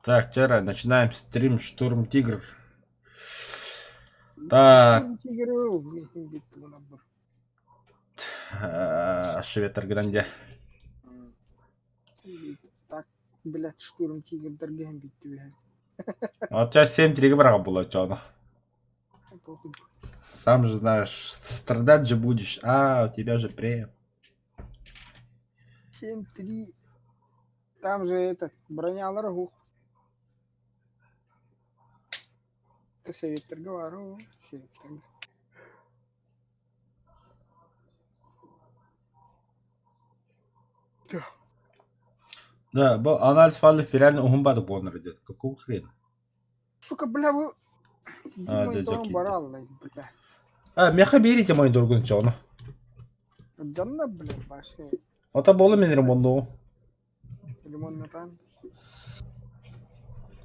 Так, вчера начинаем стрим Штурм Тигр. Так. Швед дьэ. Так, блядь, штурм тигрдарга иһэн бүттүбүһэ. Оччо 7-3 бараҕа була оччоҕуна. Сам же знаешь, страдать же будешь. А, у тебя же премия. 7-3. Там же этот, бронялар уһук. Советтарга баар ол, советтарга. Да, бу анализ файлов реально уһун бады буолар дед. Какого хрена? Сука, бля, бу А, мониторун бараллай, бля. А, меха берите мониторгун чону. Дьонно, бля, вообще. Ата болу мен ремонту. Ремонтнатан.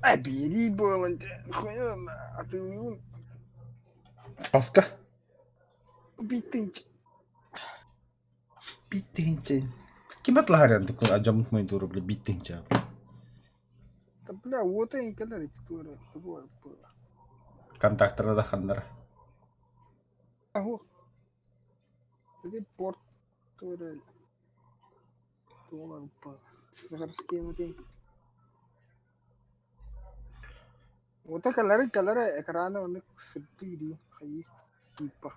А, бери буолан, хуйна, атыылыыбын. Аска. Биттинч. Биттинче. Ким атлаһаран тукун ажамыт монитору бля биттинче. Да бля, уота инкелер ити туора, туора было. Контактара да ханнара. Аху. Ити порт туора. Туора было. Захарские Уота кэлэрэ кэлэрэ экрана оннук сырдыы дии хайыы типа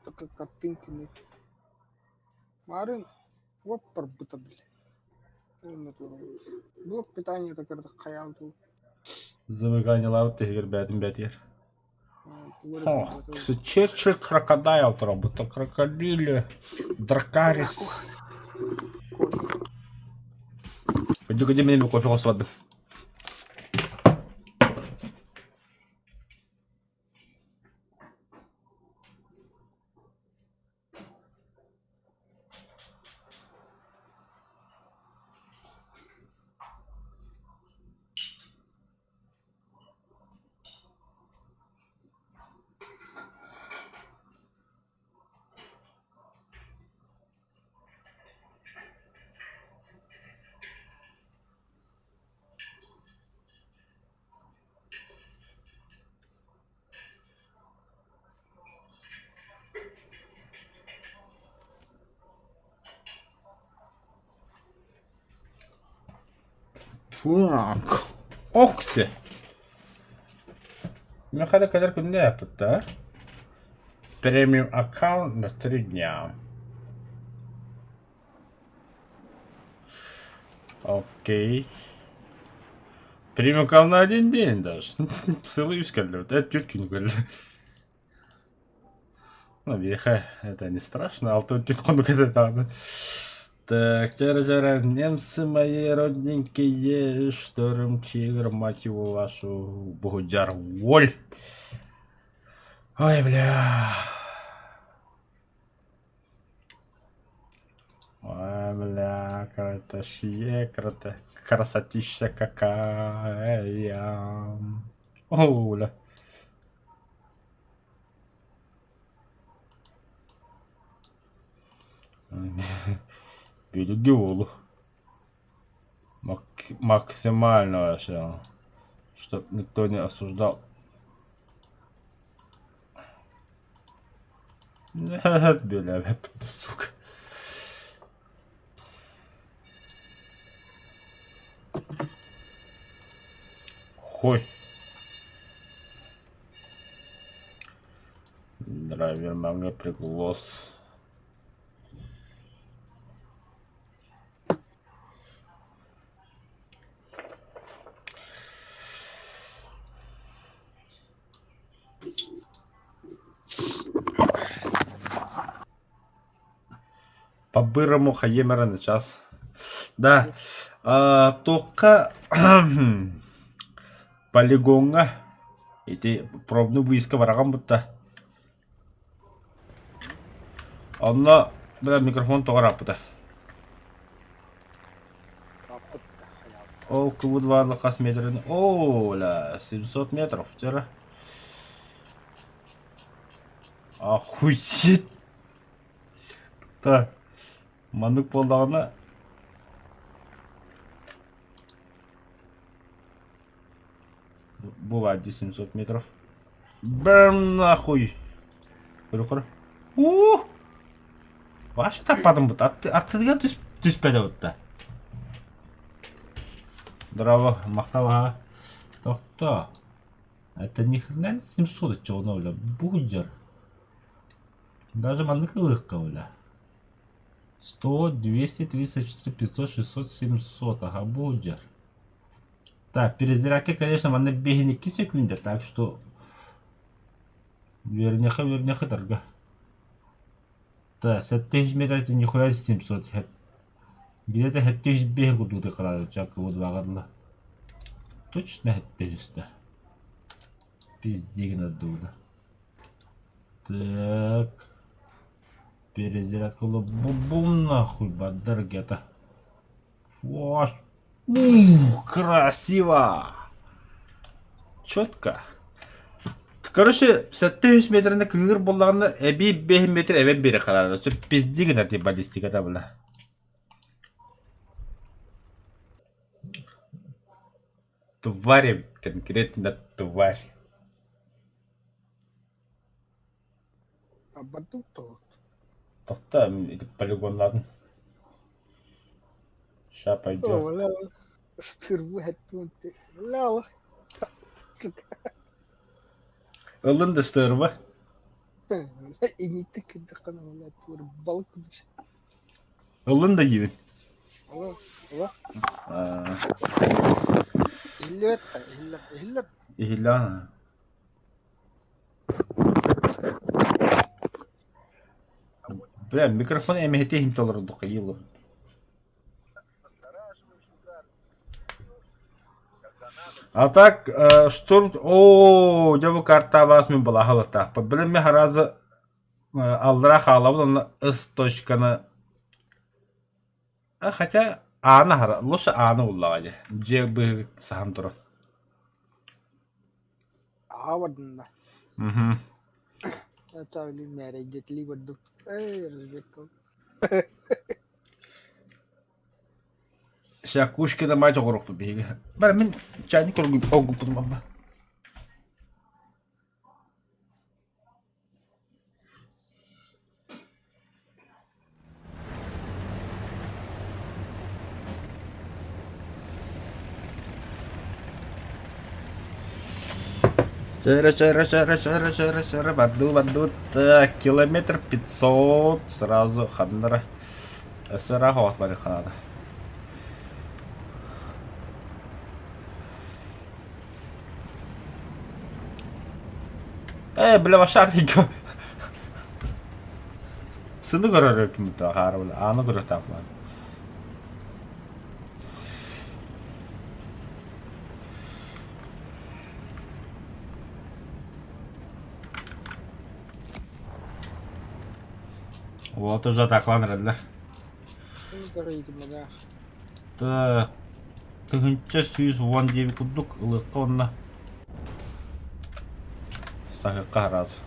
только картинкины Марын уоп барбыта били уонна туох блок питаниета кырдык хайаан туу Замыканиелаабыт иһигэр бээтин бээтигэр. Ох, Черчилль крокодайл турабыта крокодиле дракарис. Пойду где мне кофе хосладым. Так. Окси. Мехада кэлэр күндэ аппытта. Премиум аккаунт на 3 дня. Окей. Премиум аккаунт на один день даже. Целый үс кэллэ. Это түөрт күн кэллэ. Ну, веха, это не страшно. Алты түөрт хонук это даҕаны. Так, жара-жара, немцы мои родненькие, шторм тигр, мать его вашу, бугудяр, воль. Ой, бля. Ой, бля, красотища, красота, красотища какая. О, бля. Билиги уолу. Максимально вообще. Чтоб никто не осуждал. Бля, сука. Хуй. Драйвер манга приглас. По-бырому хайемера на час. Да. А, туохха полигоҥҥа ити пробный выездка бараҕан бутта. Онно бля микрофон тоҕо ырааппыта. Ол кыбыт баарлык хас метрин? О, бля, 700 метров вчера. Охуеть! Так, маннык буоллаҕына... Бывает 700 метров. Бэм нахуй! Көрө-көрө. Ух! Вообще таппатым бут. Аттыгар түспэдэ бутта. Браво, махтал аха. Тохто. Это ни хрена не 700 чего бля. Бугдер. Даже маннык ылыахха бля. 100, 200, 300, 400, 500, 600, 700. Ага, бугдер. Так, перезарядка, конечно, манна 5 секунда, так что Үөрүнүөххэ үөрүнүөххэ ытарга. Так, 700 метр нихуя 700 Где-то 705 курдук чаккыбыт Точно 700 Пиздигин отдууда. Так. Перезарядка бум нахуй бадар где-то. Фуаш. Ух, красиво! Четко. Короче, 700 метрini кыҥыр буоллаҕына эбии 5 метр эбэн биэрэ хараара. Пизди гынар ти баллистиката бля. Тварь, конкретно тварь. Тохто ити полигоннаатын. Ща пойдет. Ылын да стерва. Ылын да диибин. Иһиллээн. Бля, микрофон эмэһити иһин толордухха иилу. А так, штурм... Оо, дьэ бу картабаас мин балаһалатаахпын. Блин, мен харазы аллара хаалабын, онно ыс точканы... А, хотя ааны хара, лучше ааны буллаҕа дьэ. Дьиэ быһыгы саһан туран. Аҕа Мгм. Мээрэйдэтилии бардым. Эй, разбекал. Шакушкина мать оҕоруохпут биһиги. Бар мин чайник оргуппутум абба. Чара чара чара чара чара чара бардуу бардуу так километр 500 сразу ханнара сыра хоос бары хаада. Э, бля, вообще Сыны көрөр кимитэ хаара бля, ааны көрөр таапмаан. Вот уже атаклан эрэллэр. Так, 1119 курдук ылыахха уонна саһыахха араас.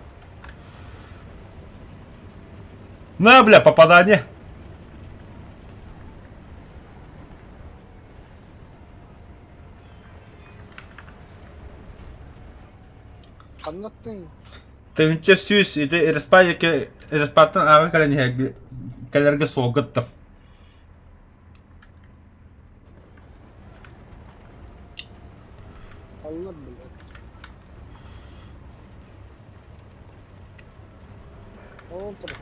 На, бля, попадание! Ханнаттың? 1100 ити респа респаттан ааҕа кэлэн иһэргэ кэлэргэ суолга ыттым. Аллар блядь. Ол тұр.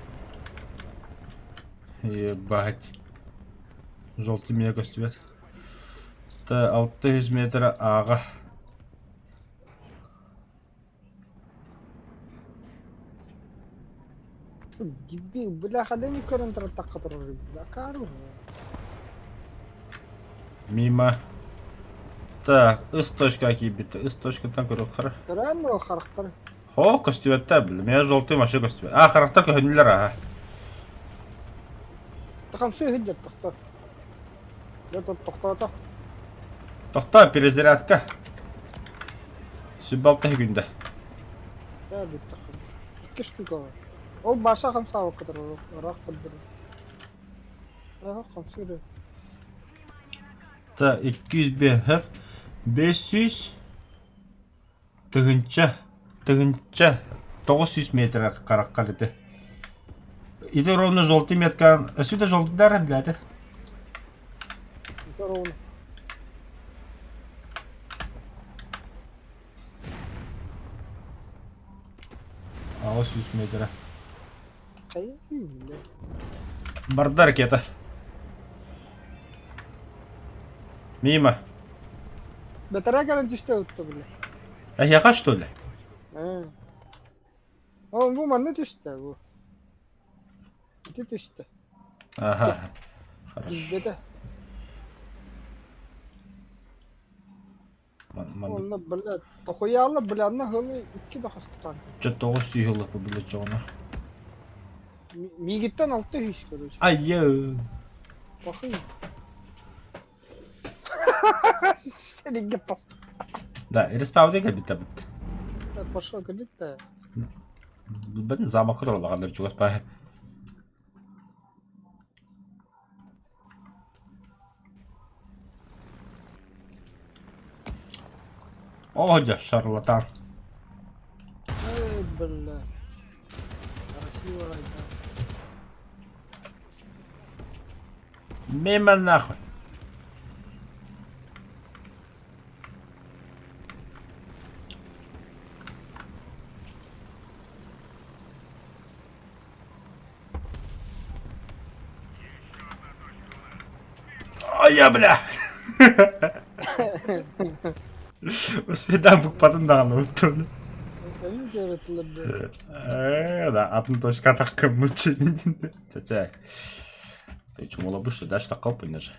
Ебать. Желтый меня көстүбэт. Та 600 метр ааҕа. Дебил, бляха, да не көрөн турар тахха турар Акару. Мимо. Так, ыс точка киирбит. Ыс точкаттан көрүөххэ. Көрөн да харахтар. Хо, көстүбэттэр, бля. Меня желтый вообще көстүбэт. А, харахтар көһүннүлэр, аха. Тахамсы сылдьар тохтор. Дьэ тохтоото. Тохтоо, перезарядка. Сүбалта күндэ. Даа бүттэх. Икки штука бар. Ол баша хамсаабакка турар, ыраах көрдөрөр. Aha, хамсыыр. Та 205 хөп. 500. Тыһыынча, тыһыынча 900 метр хараххар ити. Ити ровно желтый метка, өссө да желтыйдар блядь. Это ровно. 800 метра. Хайыы, бля. Барда ракета. Мимо. Бэтэрээ кэлэн түстэ утта бля. Эһиэхэ что ли? Ээ. О, бу манна түстэ бу. Ити түстэ. Ага. Хорошо. Билбэтэ. Онно, бля, тохуйаалла, бля, анна хылы икки да хастаан. Чэ 900 ыллаппы бile чоҕуна. Миигиттэн 600 короче. Айыы. Похуй. Сэргэ тас. Да, респаунга кэлбиттэ бит. Пошел кэлбиттэ. Билбэтин замокка тураллаҕаннар чугас баар. О, дьэ, шарлатан. Эй, бля. Красиво райда. Мимо нахуй. Ой, я, бля! Успедан букпатын даҕаны уттун. Эми көрөтүлэр дии. Э, да, атын точка таккыммыт Чэ, Ты чумала бы, что дальше такал же.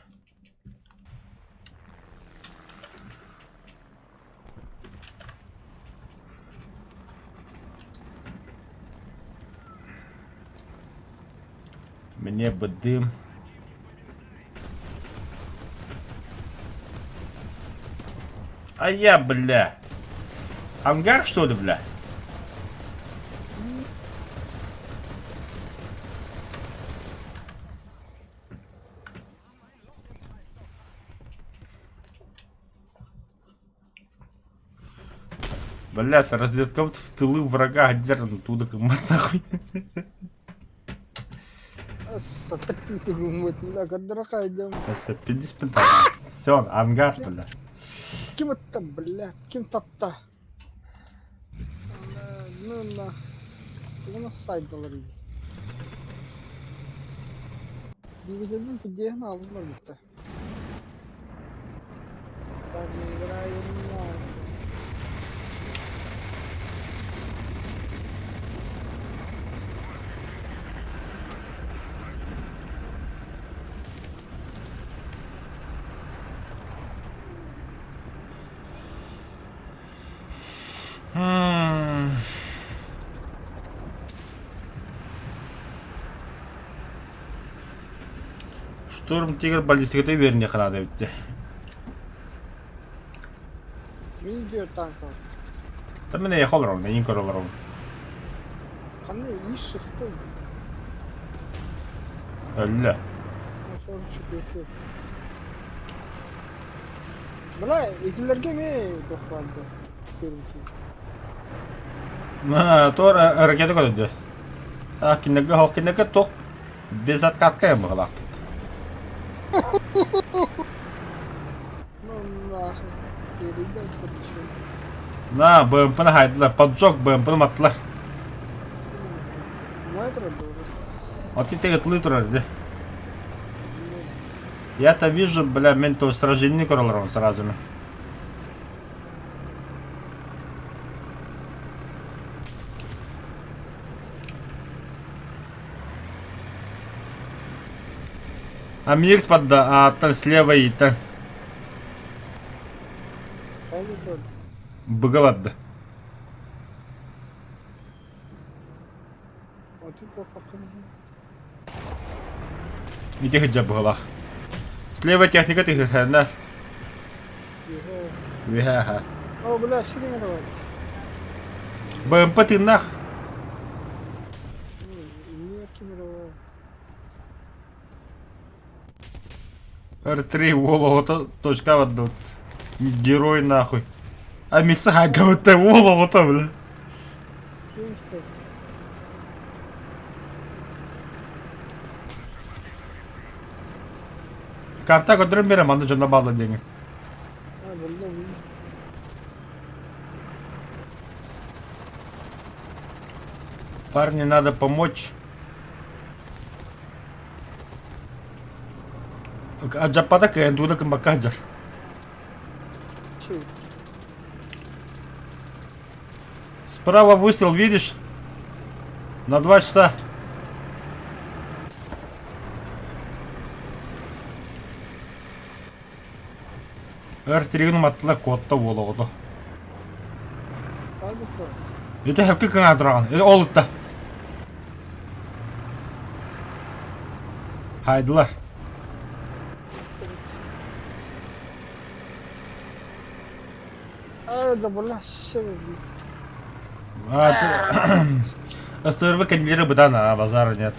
Мне бы дым. А я, бля. Ангар, что ли, бля? Блядь, разведка вот в тылы врага держит, туда как нахуй. Все, ангар, бля. Ким это, бля? Ким тапта? Ну нах. У нас сайт доллар. Двигатель где на аллар. Так, играю нахуй. Штурм Тигр баллистиката үөрүнүөххэ наада эбит дии. Мин диэн танка. Та мин эйиэхэ олоробун, эйигин көрө олоробун. Ханна ис шестой. Өллө. 44. Бля, итилэргэ эмиэ туох баар дуо? Туор ракета көрдө. А кинилэргэ оһох кинилэргэ туох без откатка быһалаахпыт. Ну нахуй. Перейдем На, БМП-ны хайдылар, поджог БМП-ны маттылар. Вот и тылы турар ди. Я-то вижу, бля, мен то сражение көрөлөрөм сразу. А Мирс под, а, та слева и та. Быга барда. Ити сылдьар быһыылаах. Слева техника тыһыһаннар. Үһэ О, бля, сидим давай. БМП тыыннаах. Р3 уол оҕото точка отдут. Герой нахуй. А микса хайгабытта уол оҕото бля. 75. Карта көрдөрөн берем, манна дьонно баалла диэҥҥин. А, булла, булла. Парни, надо помочь. Адьаппата кыайан тугу да гыммакка сылдьар. Чуть. Справа выстрел, видишь? На 2 часа. Эр тиригин уматтылар куотта уол оҕото. Хайда тур. Ити хөпкө кыҥаан тураҕын. Ол ытта. Хайдылар. Э, да бля, все. А, ты... СТРВ кэннилэрэ быдан, а базара нет.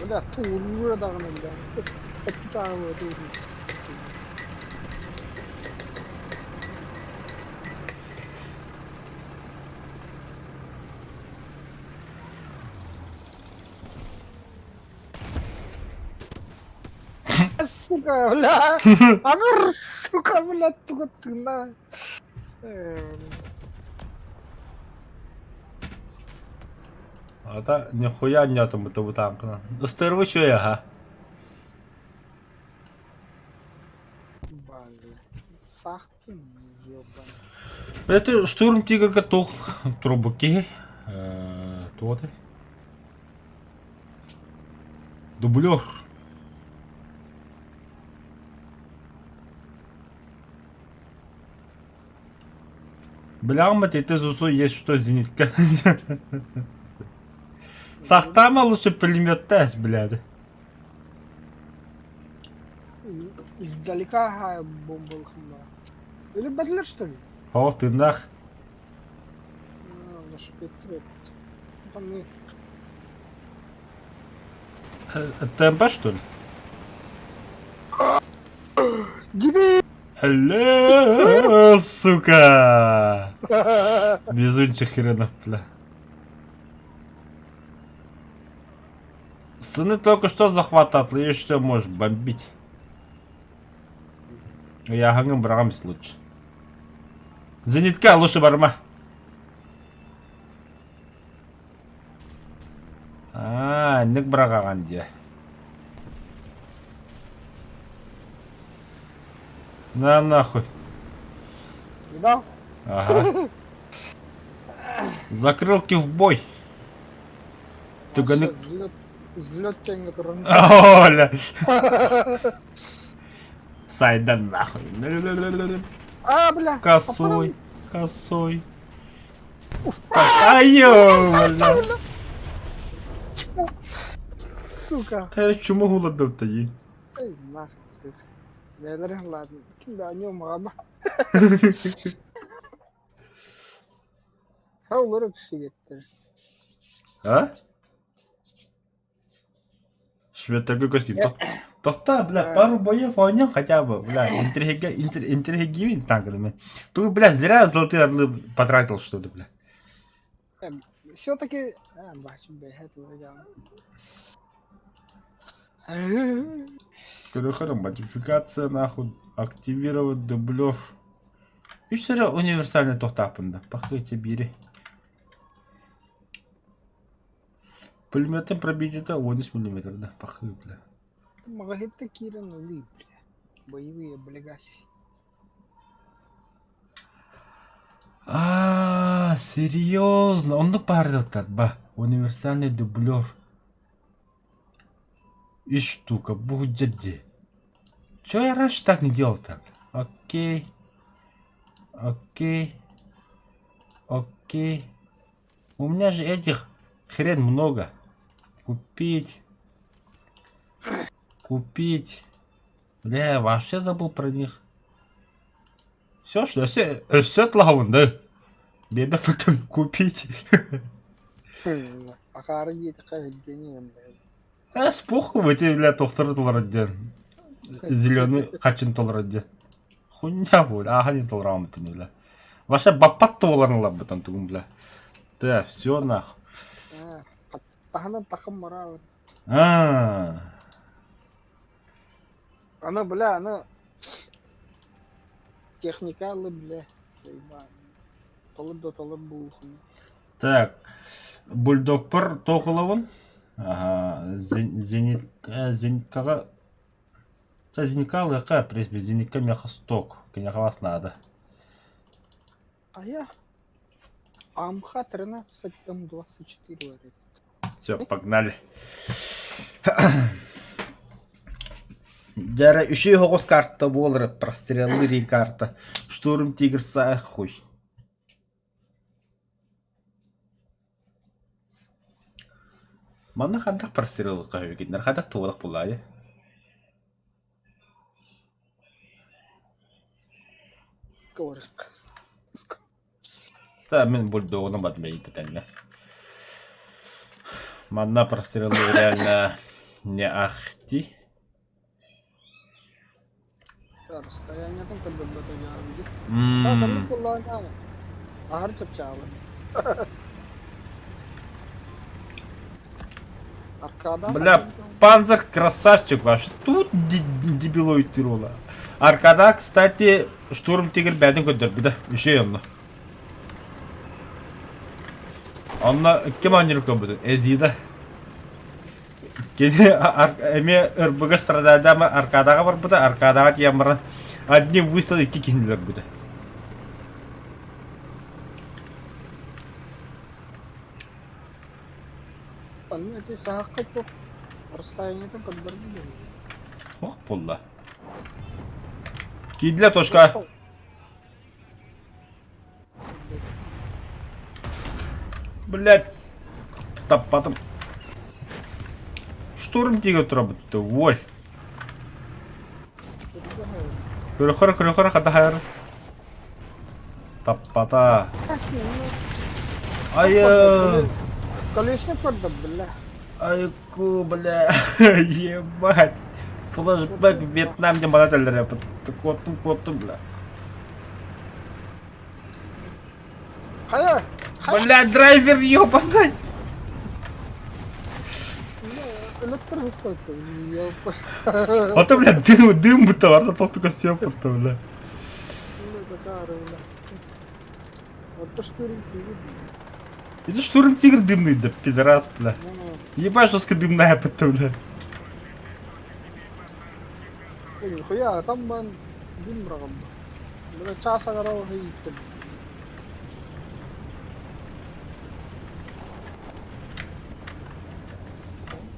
Бля, тууруура даҕаны бля. Эппит ааҕы тууруу. Сука, бля! Аны сука, бля, туга тына. Ата нихуя нету мы танкына. СТРВ чё ага? Бля, сахты ебаный. Это штурм тигрга тух трубуки. Туоты. Дублер. Бля, это ЗУСУ есть что зенитка. Сахтама лучше пулемет тест, блядь. Издалека бомба хамма. Или бадлер что ли? О, ты нах. Наш Петрет. Там ТМП, что ли? Дебил! Алло, сука! Везунчик хренов, бля. Сыны только что захватат, еще можешь бомбить. Я хангым бырағамыз лучше. Зенитка лучше барма. А, ник бырағаған де. На нахуй. Видал? Ага. Закрылки в бой. Туганы... Взлет, взлет теңге туран. Оля. Сайда нахуй. А, бля. Косой, косой. Айо, бля. Чмо. Сука. Та чому голодав тоді? Эй, нахуй. Бэлэр, ладно. Ким да нем аба. Ha olarak шведтер. А? Швед такой костюм. Тоқта, бля, пару боев о нем хотя бы, бля, интрига, интригивин танками. Ты, бля, зря золотые орлы потратил что-то, бля. Все-таки... А, бачым бэхэт лордян. Короче, модификация, нахуй, активировать дублер. Үс эрэ универсальный тохтааппын да, пахыте бири. Пулеметом пробить это 80 миллиметров, да, пахы, бля. Маҕаһыттан киирэн ылыы, бля. Боевые облигации. А, серьезно? Оннук баар ба. Универсальный дублер. И штука, будет где. Чё я раньше так не делал так? Окей. Окей. Окей. У меня же этих хрен много. Купить. Купить. Бля, я вообще забыл про них. Все, что? Все, все да? Бебе потом купить. Акаары диэтэххэ ирдэниэм бля. А с похуй, эти, бля, тохтор толорор диэн. Зеленый хачин толорор диэн. Хуйня будет. Ааһан иһин толорооммутун бля. Вообще баппат туолан ыларбытын тугум бля. Да, все нах. Таһынан тахым бараабыт. Аа. Аны, бля, аны техника ылы, бля. Толур да толур булухун. Так, бульдогпор туох ылабын? Аха, зенит, зениткаҕа Зенитка ылыахха, в принципе, зенитка миэхэ сток, киниэхэ бас наада. А я АМХ 13 М24 говорит. Все, погнали. Дьэрэ үчүгэй соҕус карта буолар прострелы диэн карта. Штурм Тигр хуй. Манна хайдах простреллыахха үһү кинилэр хайдах туолах буоллаҕай? Говорит. Та мин бульдогунан бардым эйиитэтэннэ. Манна прострелы реально не ахти. Расстояниетын көрдөрбөтө дьаабыгыт. Да, маннык буоллаҕына аһар чапчаабын. Аркада Бля, Панзер красавчик ваш. Тут дебилоид тирола. Аркада, кстати, штурм тигр бэдин көрдөрбүтэ. Үчүгэй онно. Онно ким оонньуур көрбүтүн? Эзида. Кини эмиэ ырбыга страдайдама Аркадаҕа барбыта, Аркадаҕа тиийэн баран одним выстрел икки киһини өлөрбүтэ. Онно ити саһахха туох расстояниетын көрдөрбүт Ох буолла. Киирдилэр точка. Блять. Таппатым. Штурм тиге турабытты, воль. Көрөхөр, көрөхөр, хата Таппата. Айы. Колесник көрдüm, бля. Айку, бля. Ебать. Флешбэк Вьетнам диэн бана тэллэрэ. Куоттум, куоттум, бля. Хайа! Хайа! Бля, драйвер ебаный! Электр стойка, ёпа. А то, бля, дым, дым будто во рту только съеб-то, бля. Ну, татары, бля. Вот то штурм тигр. Это штурм тигр дымный, да, пидорас, бля. Ну, Ебать, жестко дымная, будто, бля. Нихуя, там бан дым быраҕым. Бля, чаас аҥара ииттим.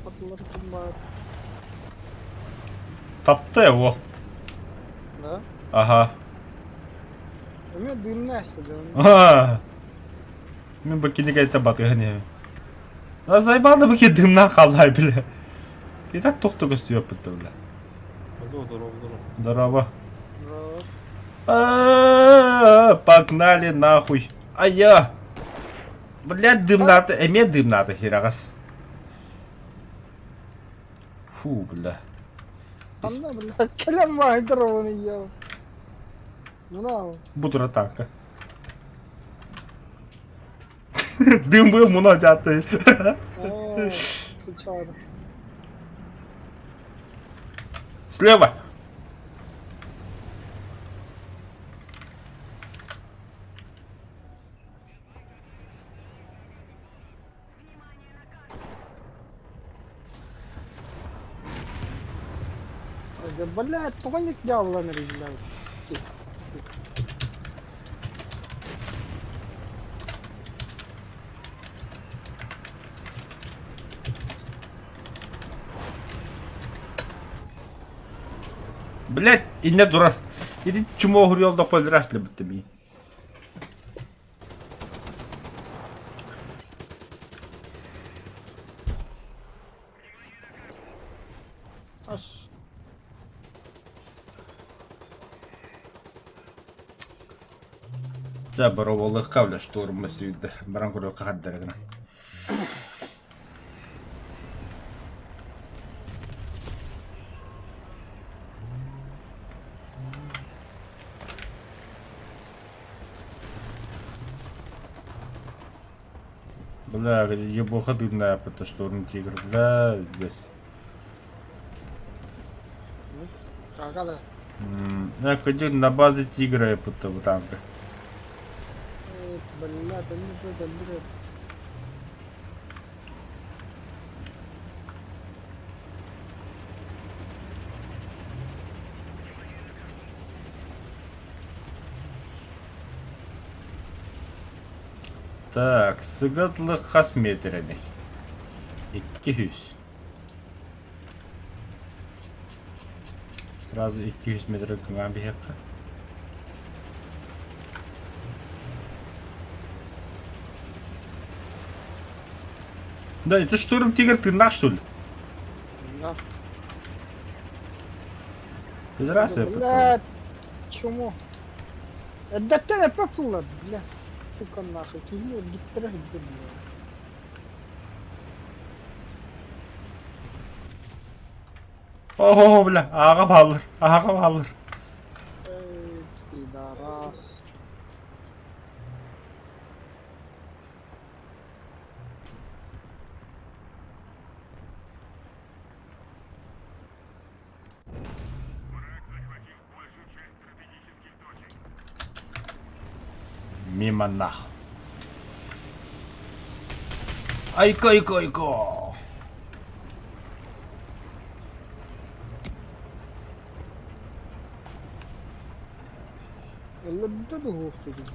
Атылар ким баар? Тапта его. Да? Ага. Эмиэ дымная сылдьан. А. Мин бу кинигэ батыһан иһэбин. А заебал да бу дымнан хааллай бля. И так туох да көстүбэппит бля. Алло, здорово, здорово. Здорово. Здорово. Погнали нахуй. А я. Блядь, дымнаата, эмиэ дымнаата хираҕас. Фу, бля. Ханна, блядь, кэлэн баайдар ону йоо. Мына Бу тура танка. Дым был муна дьааты. Оо, сычаары. Слева. Да, блядь, тоник дьявола блядь. Блядь, иннэ турар. Ити чмо уһуруйал да бүттэ Ас. Чэ, боруобалыахха бля, штурма сүүрдэ. Баран көрүөххэ хардары гына. Бля, ебуха дымная, потому что он тигр. Бля, здесь. Какада. Я на базе тигра я будто бы танка. Бля, ты не это, блядь. Так, сыгытлык хас метрэний? 200. Сразу 200 метр кыҥаан биһиэххэ. Да, это штурм тигр тыыннаах что ли? Тыыннаах. Пидорасы. Блядь, чему? Эрдэттэн эппэт буолла, бля, сука нахуй, киһини эргиттэрэ сылдьар бля. Ого, бля, ааҕа бааллар, ааҕа бааллар. Эй, пидорас. Мимо нах. Айко, айко, айко. Ылларбыта да уһуохтугун.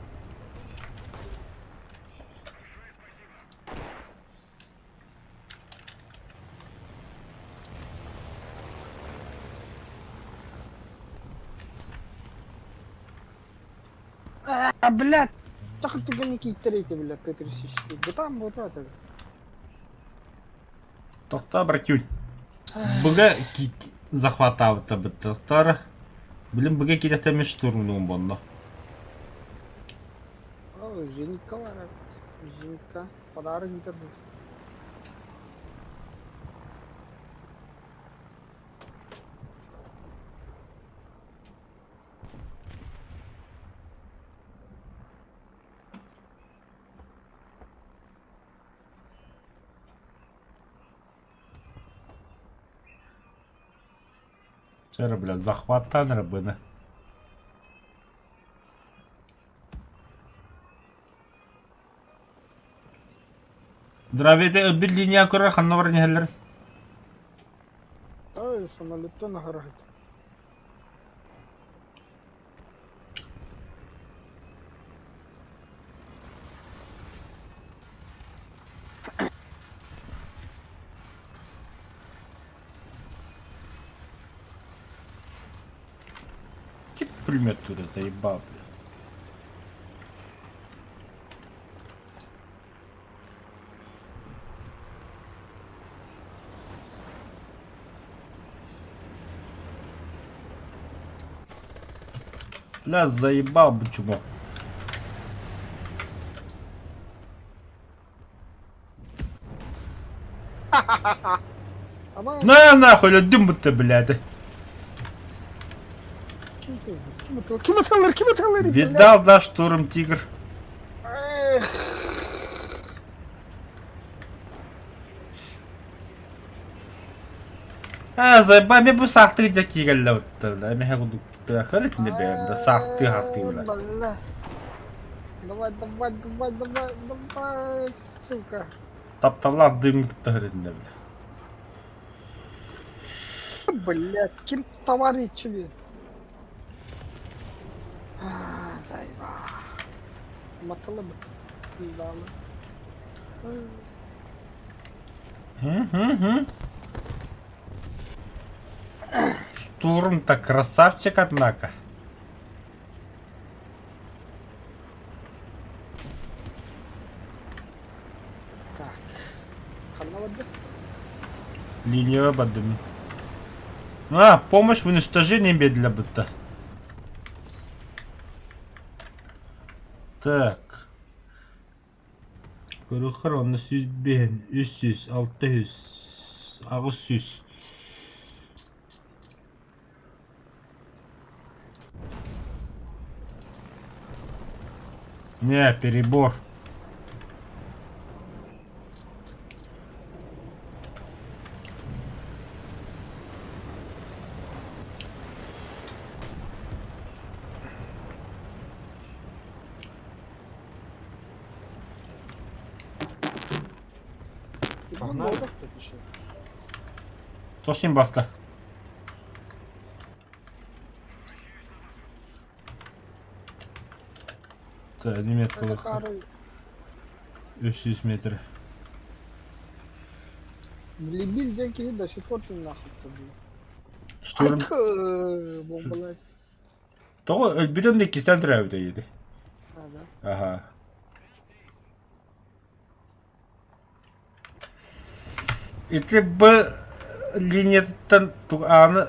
А, блядь! Тахы түгэни кийтэрейти, блядь, Т-34. Бытаан буолуо этэ. Тохтоо, братюнь. Быга захватаабыта быттахтар. Билин быга кидэхтэммит штурмнуун буолла. О, Зенитка баар. Зенитка. Подарок ыытар Чэ бля, захваттаан эрэ быны. Здравейте, өлбүт линия көрөр ханна баран иһэллэр? Ой, самолеттан аһарахыт. Тип пулемет туда заебал, бля. Бля, заебал бы чмо. Ама На нахуй, өлдүм будто, блядь. ким ким ким ким аталар, ким аталар, блядь? Видал, да, штурм тигр. Эх. А, заебал, мен бу саахтыы дьэ киигэллэ бутта, бля. Миһэ курдук, бля, хырыт не бэйэм, да саахтыы хаттыы, бля. Бля. Давай, давай, давай, давай, давай, сука. Тапталлаах дыым кытта хырытынна, бля. Блядь, ким товарищи? А, заеба. Матылы Далы. Мгм. Штурм-то красавчик, однако. Так. Ханна барда? Линия бардым. А, помощь в уничтожении медля будто. Так. Көрүөххэр онно сүүс биэһин, үс сүүс, алта сүүс, аҕыс сүүс. Не, перебор. Погнали. Тут еще. Тошнин баска. Так, немет Это кары. 300 метр. Лебиль диэн киһи до сих пор тыыннаахпыт бля. Штурм. Бомбалас. Тоҕо өлбүтүн да иккистээн төрөөбүтэ диэтэ. Да. Аха. Ити Б линиятыттан ааны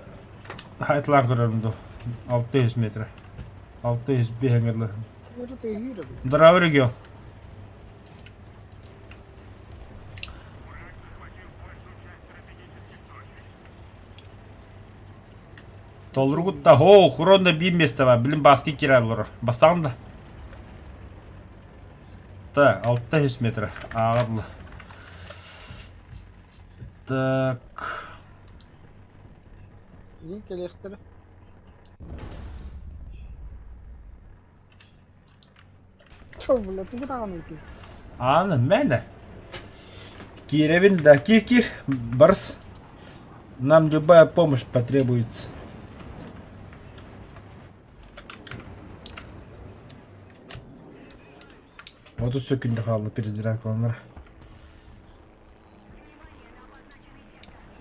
хайтылаан көрөрүм дуу. 600 метр. 605 эҥэрлэ. Здорово, регион. Толоругутта, оо, хурон биир миэстэ баар, билим бааска киирэ олорор. Бастаҕын да? Так, 600 метр. Ааҕа Так. Дин кэлиэхтэрэ. Чол, бля, тугу даҕаны ити? Ааны, мэнэ. Киирэбин да, киир, киир, барыс. Нам любая помощь потребуется. 30 секунда хаалла перезарядка оннор.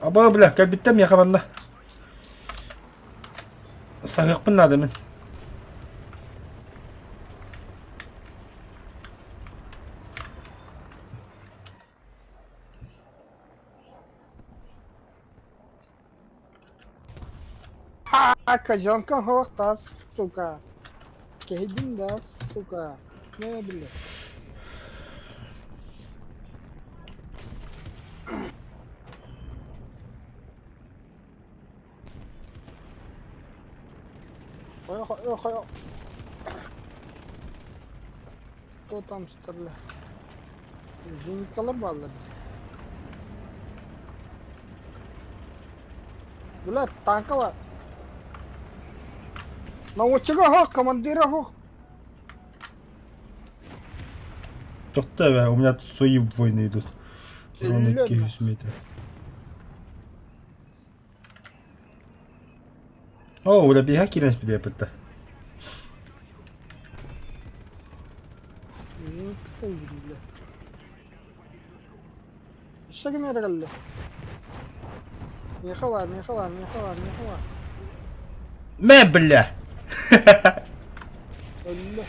Аба, бля, кэлбиттэн миэхэ манна. Саһыахпын наада мин. А, козёнка хоох сука. Кэһэйдим да, сука. Не, бля. Хойо, хойо. Кто там стреляет? Зениткалар бааллар. Бля, танка бар. Наводчига хоох, командира хоох. Тохтоо, у меня тут свои войны идут. Ровно 200 метров. О, бля, биһа киирэн испитэ Зенитка бля. Өссө ким эрэ кэллэ? Миэхэ баар, миэхэ баар, миэхэ баар, миэхэ баар. Мэ, бля! Өллө.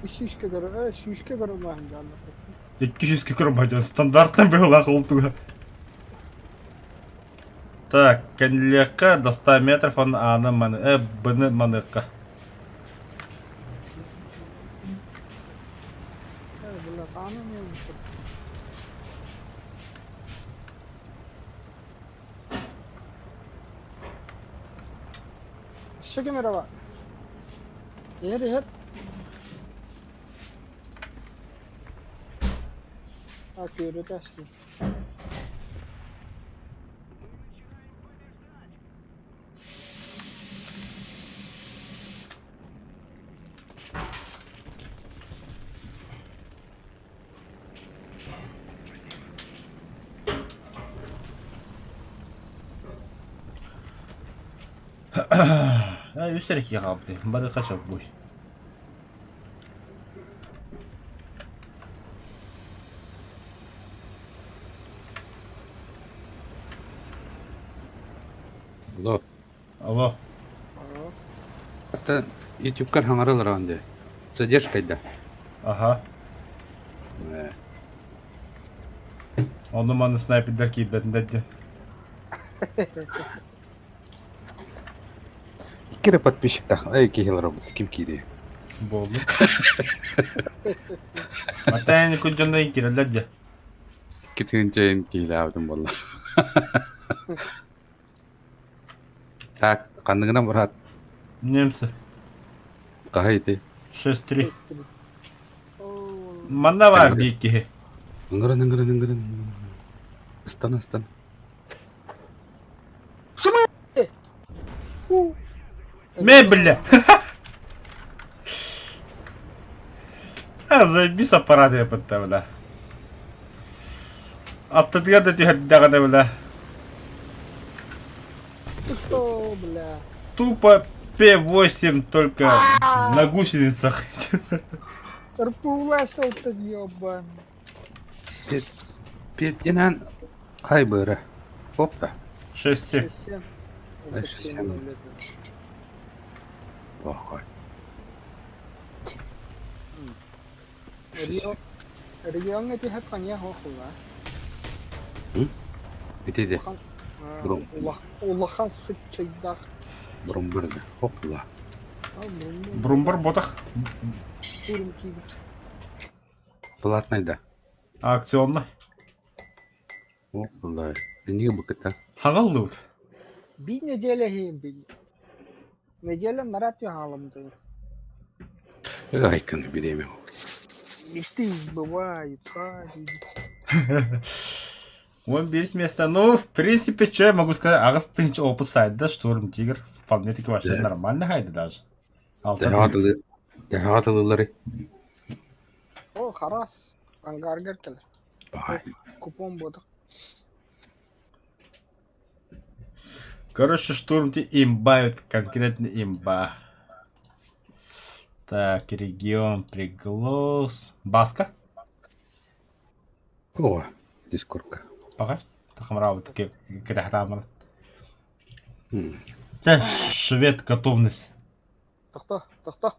Сүүскэ көрө, э, сүүскэ көрө maahan 200 көрө стандартный быһыылаах ол туга. Так, кэннилиэххэ до 100 метров он ааны маны, э, быны маныахха. Э, бля, ааны не Өссө ким эрэ баар? Иһэр иһэр. А, күөрүтэ астын. А, үс эрэ киһи хаалбыт. Бары хачап буй. Алло. Алло. Это ютубкар хаҥаралар аан Задержка да. Аха. Онно маны снайпердар киирбэтин диэн. Икки эрэ подписчиктаах эй киһилэр ким киириэ Буоллун. Матайын күн киирэллэр дьэ. Икки тыһыынча киһилээбитим буолла. Так, ханныгынан быраат? Немцы. Хаһай ити? 6-3. Манна баар биир киһи. Ыҥыран, ыҥыран, ыҥыран. Ыстан, ыстан. Мебель! А, заебись аппарат я бля. Аттытыгар да түһэрдэҕинэ, бля. Ты что, бля? Тупо П8 только на гусеницах. Рпулашил-то ебаный. Петинан хайбыра. Опта. 6-7. 6-7. 6-7. Плохой. Региоҥҥа тиһэр ханья хоһула. Ити Улахан сыччайдаах. Брумбырда. Хопла. Брумбар ботах. Платный да. Акционный. Хопла. Эниги букыта. Хагаллыбыт. Биир неделя иһин бил. Неделя нарат хаалымды. Айкын бириэмэ. Мечты бывают. 11 место. Ну, в принципе, что я могу сказать? Аҕыс тыһыынча опыт сайда, Штурм Тигр. Вполне таки вообще нормально хайда даже. Төһөҕө тылылары? О, харас. Ангаргар кэлэр. Купон буолуох. Короче, Штурм имба, конкретно имба. Так, регион приглас. Баска? О, дискорка. Пока. Тахамрау таки кэтэхтаамар. Чэ, швед готовность. Тохто, тохто.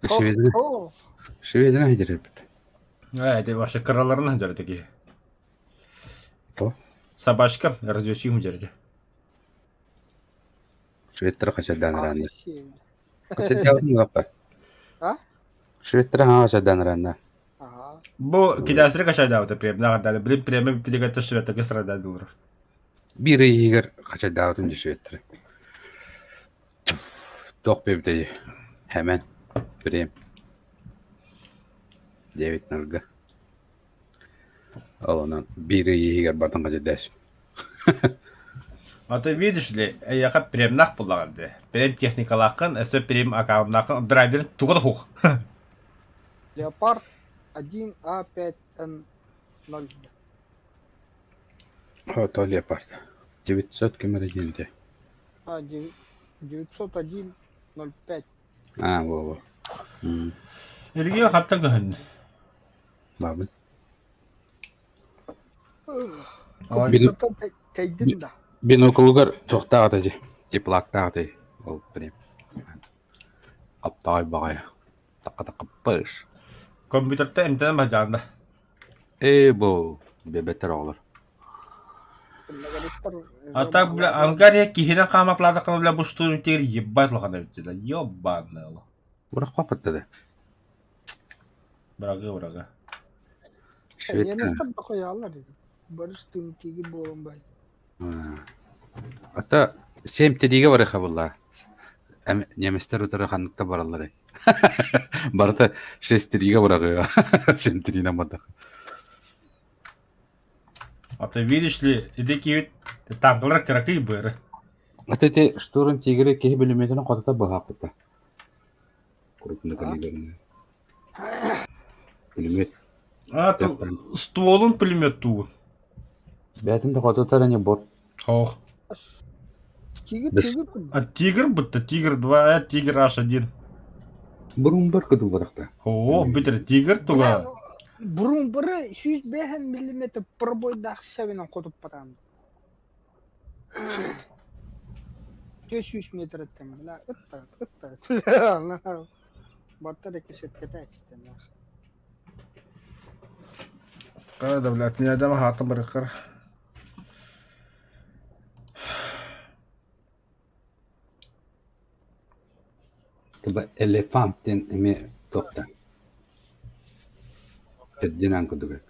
Шведина. Шведина хидерепит. Э, это вообще кыраларына дьэр таки. То? Собачка, разведчик дьэрде. Шведтер хачадан ранна. Хачадан лапа. А? Шведтер хачадан ранна. Бу китайстары качайдаабыта премияҕа Блин, премия билигэтэ шведтэргэ стрададылар. Биир ыйыгар хачайдаабытым дии шведтэрэ. Туох биэбитэй Хэмэн прем диэбит нарга. Ол онон биир ый иһигэр бардан хачайдаасым. А ты видишь ли, эйиэхэ премнах буллаҕын дии. Прем техникалааххын, өссө прем аккауннааххын, драйверин туга да суох. Леопард 1А5Н0. То Леопард. 900 ким эрэ диэн этэ. А, 901.05. Аа, во-во. Эргиэ хаттан көһүн. Бабын. Компьютертан тэйдин да. Биноклугар туохтаах этэ дии, теплактаах этэ ол прям Аптаҕай баҕайы Такка-такка пыш. Компьютерта эмтэнэн бадьаанда. Ээ бу бэбэтэр оҕолор. А так, бля, Ангария киһинэн хаамаклаатаххына, бля, бу штурм тигр ебать улахан эбит да, ебаный ол. Бырахпаппыт да. Бырагы, бырагы. Немецтэр да хойааллар бары штурм тигр буолан бай. Ата семь тириигэ барыха булла. Немецтэр утары ханнык да бараллар Барыта шесть тириигэ быраҕыа. Семь тириинэн бардах. А ты видишь ли, ити киһит танкалар кыракый быары. Ата ити штурм тигри киһи бүлүмүөтүнэн хотото быһаахпыта. Крупный калиберный. Пулемет. А, стволун пулемет туу. Бэйэтин да хототор ини бор. Ох. Тигр, тигр. А тигр будто тигр 2, тигр H1. Бурумбар кытылбатахта. О, бүтэр тигр туга. Бурумбары 105 миллиметр пробойдаах сэбинэн хотуппатаан. 400 метреттен бля ытта ытта Бартар эки сеткете истенах. Да, блядь, меня дома хата барыхар. Тыба элефант диэн эмиэ туохта Фердинанд курдук эбит.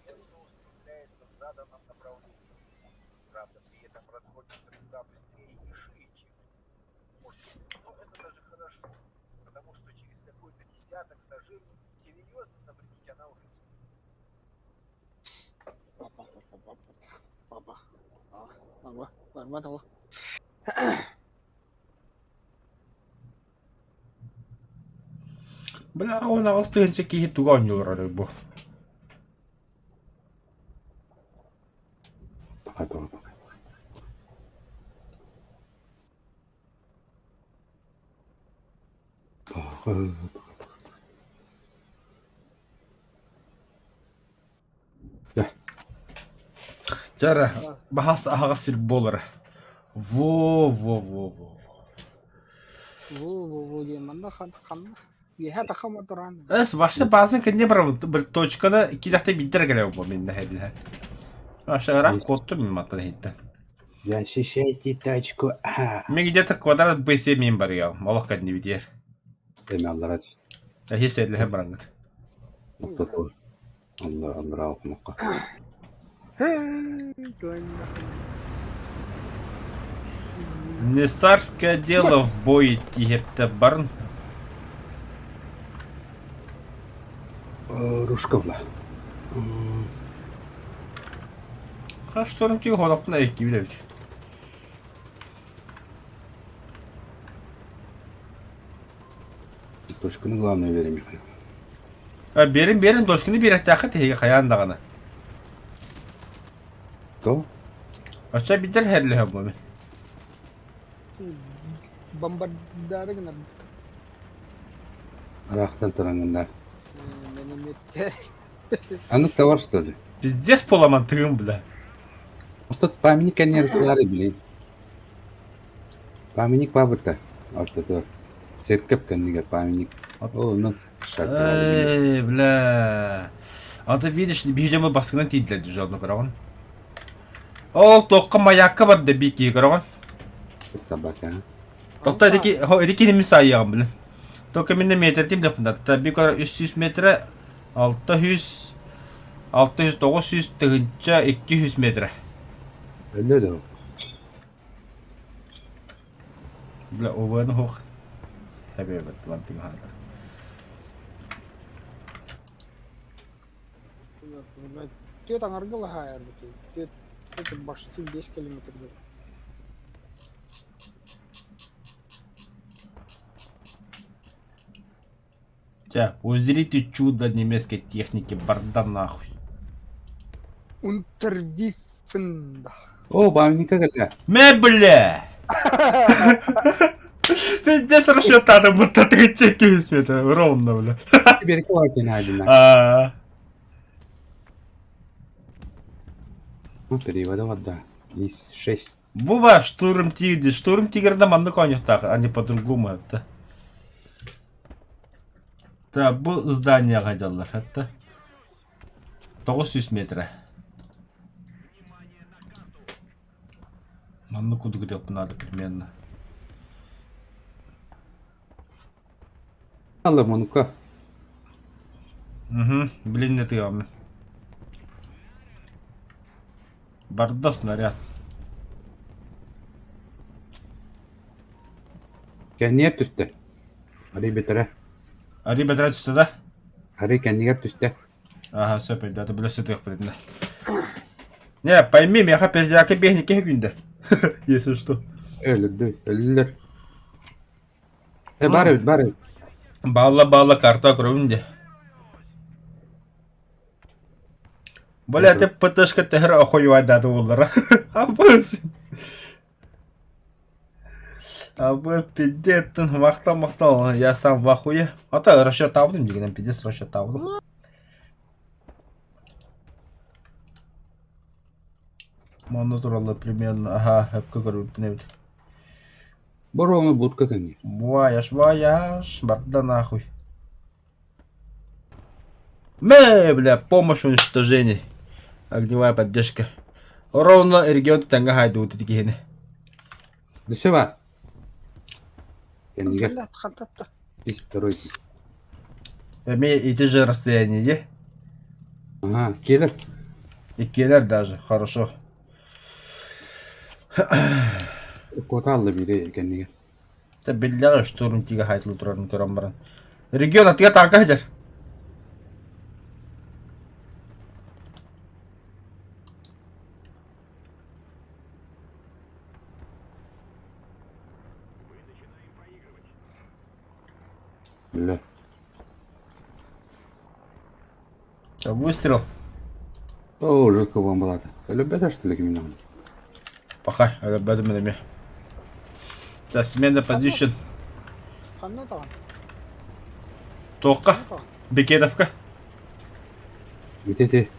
Папа, барма того. Бля, 18 тыһыынча киһи тугу оонньуулар бу? Пока, пока, пока. Пока, пока, пока. Чара, баһас аһаҕас сир буолара. Во-во-во-во. Во-во-во диэн манна ханна үөһэ тахама туран. Эс, вообще базын кэннэ барабын, бір точканы кидэхтэ биирдэр кэлэ бу миннэ хэбилэ. Вообще ыраах куоттум мин маттан иһиттэн. Защищайте точку А. Мен где-то квадрат B7 мин барыам, олох кэннибитиэр. Эми аллара түс. Эһи сэллэһэн бараҥҥыт. Оттотур. Аллара аллара окумукка. Не царское дело в бой идти барн. Рушковла. Хас сорунчуга холохпун эйикки билэбит. Точканы главное берем Михаил. Берин берин точканы биэрэхтээххит эһиги хайаан даҕаны. То? Оччо бидер хэрлэһэ буолуо. Бомбардары гынар. Ыраахтан тураҥҥын А ну товар что ли? Пиздец поламан тыгын бля. Оттот памятник кэнниэр билин. Памятник бабыта. Ортотугар. Церковь кэннигэр памятник. Ол онно Эй, бля. А ты видишь, биһиги баскынан тиийдилэр дьонно көрөҕүн. Ол туохха маякка барда бики көрөҕүн. Собака. Тохто эдики эдики ними саайыаҕым билин. Только минне метртим лапында. Би көр 300 метре 600 600 900 тыһынча 200 метре. Өллө да. Бля, ОВН хох. Хэбэбэт лан тыҥаһаата. Түөрт аҥарга лаһаайарбыт. Түөрт түөрт башты 5 километрга. Ча, узрите чудо немецкой техники, барда нахуй. Унтервиффенда. О, памятника кэллэ. Мэ, бля! Пиздец расчетады, будто ты чеки это ровно, бля. Берки бар кенадина. А, Ну, перевода вода. Есть шесть. Бува, штурм тигр, штурм тигрда маннык оонньуохтаах, а не по-другому это. Так, бу зданияҕа дьаллар, это. 900 метра. Маннык кудук диэхпин надо примерно. Алла мунука. Угу, блин, не тыамын. Барда снаряд. Кэннигэр түстэ. Арый бэтэрэ. Арый бэтэрэ түстэ да? Арый кэннигэр түстэ. Ага, сөп өйдөөтө, бile сытыахпыт иннэ. Не, пойми, миэхэ пиздяка биэһникке күндэ. Если что. Өлөрдү, өлүллэр. Э, бар эбит, бар эбит. Баалла-баалла карта көрөбүн де. Бля, ты ПТшка тэһэр охуевайдааты буоллара. Абыс. Абы пиздец, махтал махтал, я сам в ахуе. А то расчетабытым дигенен пиздец расчетабытым. Манна тураллар примерно, аха, хөпкө көрбүппүн эбит. Боруоҥа будка кэннигэр. Вояж, вояж, барда нахуй. Мэ, бля, помощь уничтожении. Огневая поддержка. Ровно регион тэҥҥэ хаайдыбыт ити киһини. Өссө баар. Кэннигэр. Блядь, хантатта. Ис второй. Эмиэ ити же расстояние, е? Ага, киэлэр. Иккиэлэр даже, хорошо. Куотаалла биири кэннигэр. Тэ биллэҕэ штурм тигэ хайтылы турарын көрөн баран. Регион аттыга таака сылдьар. Бля. Выстрел. О, жестко бомбалата. Өлөрбөтө что ли кимин Пока, өлөрбөтүм эмиэ. Так, смена position. Ханна даҕаны? Туохха? Бекетовка. Ити ити.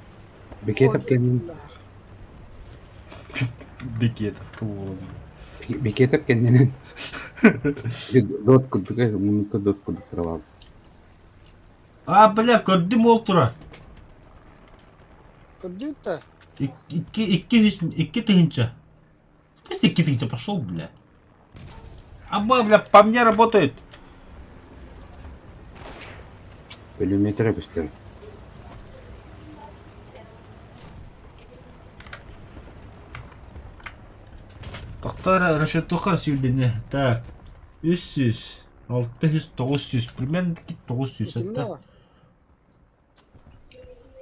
Бекетов кэннин. Бекетовка буолан. Бекетов кэннинэн. Дот курдук, муннукка дот курдук травал. А, бля, көрдүм ол турар. Көрдүк да. Икки, икки, икки тыһыынча. В смысле икки тыһыынча? Пошел, бля. Аба, бля, по мне работает. Пулеметрэ көстөр. Тохтор расчетуха сүүрдэнэ. Так, 300, 600, 900, примерно 900 это.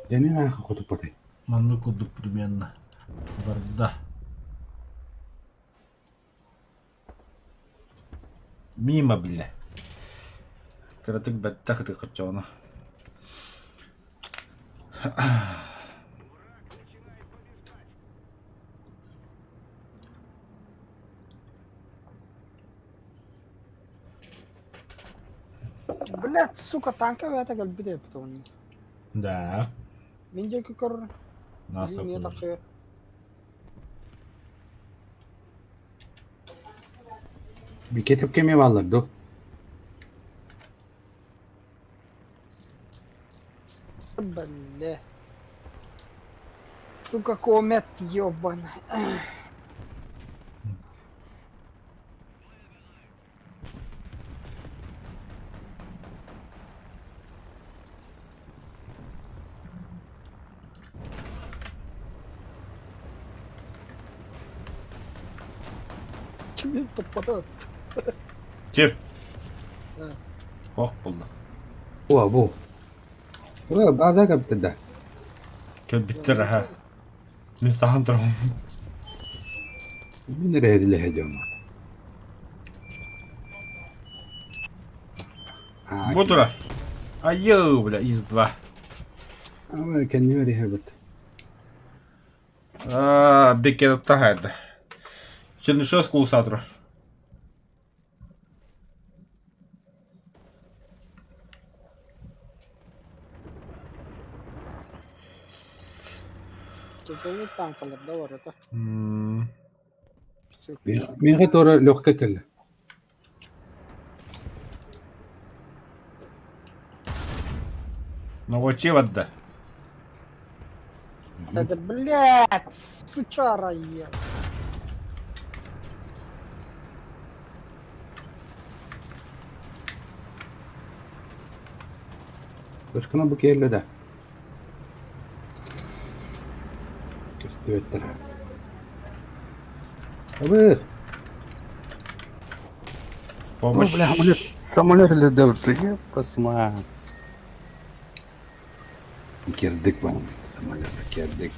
Дэнин ааха хотуппатай. Маннык курдук примерно барда. Мимо, бля. Кыратык бэттэх ытык оччоҕуна. Блядь, сука, танка бэйэтэ кэлбит эбит уонна. Да. Мин диэки көр, Нас мин тахсыа. Бикетов кеме бааллар дуо? Бля. Сука, комет ёбаный. Кимин туппата? Ким? Э. Ох булла. О, бу. О, база кэбиттэр да. Кэлбиттэр аха. Мин сахан турабын. Мин эрэ эрилэһэ дьоҥҥо. Бу турар. Айыы, бля, из-2. Кэннибэр иһэбит. Аа, беккет таһаайда. Чернышевск уулусса турар. Тяжелый танкалар да бар это. Миэхэ туора легкай кэллэ. Новочи барда. Это, блядь, сучара е. Точкана бу киэллэ да. Көстүбэттэр. Абы! Помощь. О, бля, самолет. Самолет ледовый. Посма. Кирдык вам. Самолет кирдык.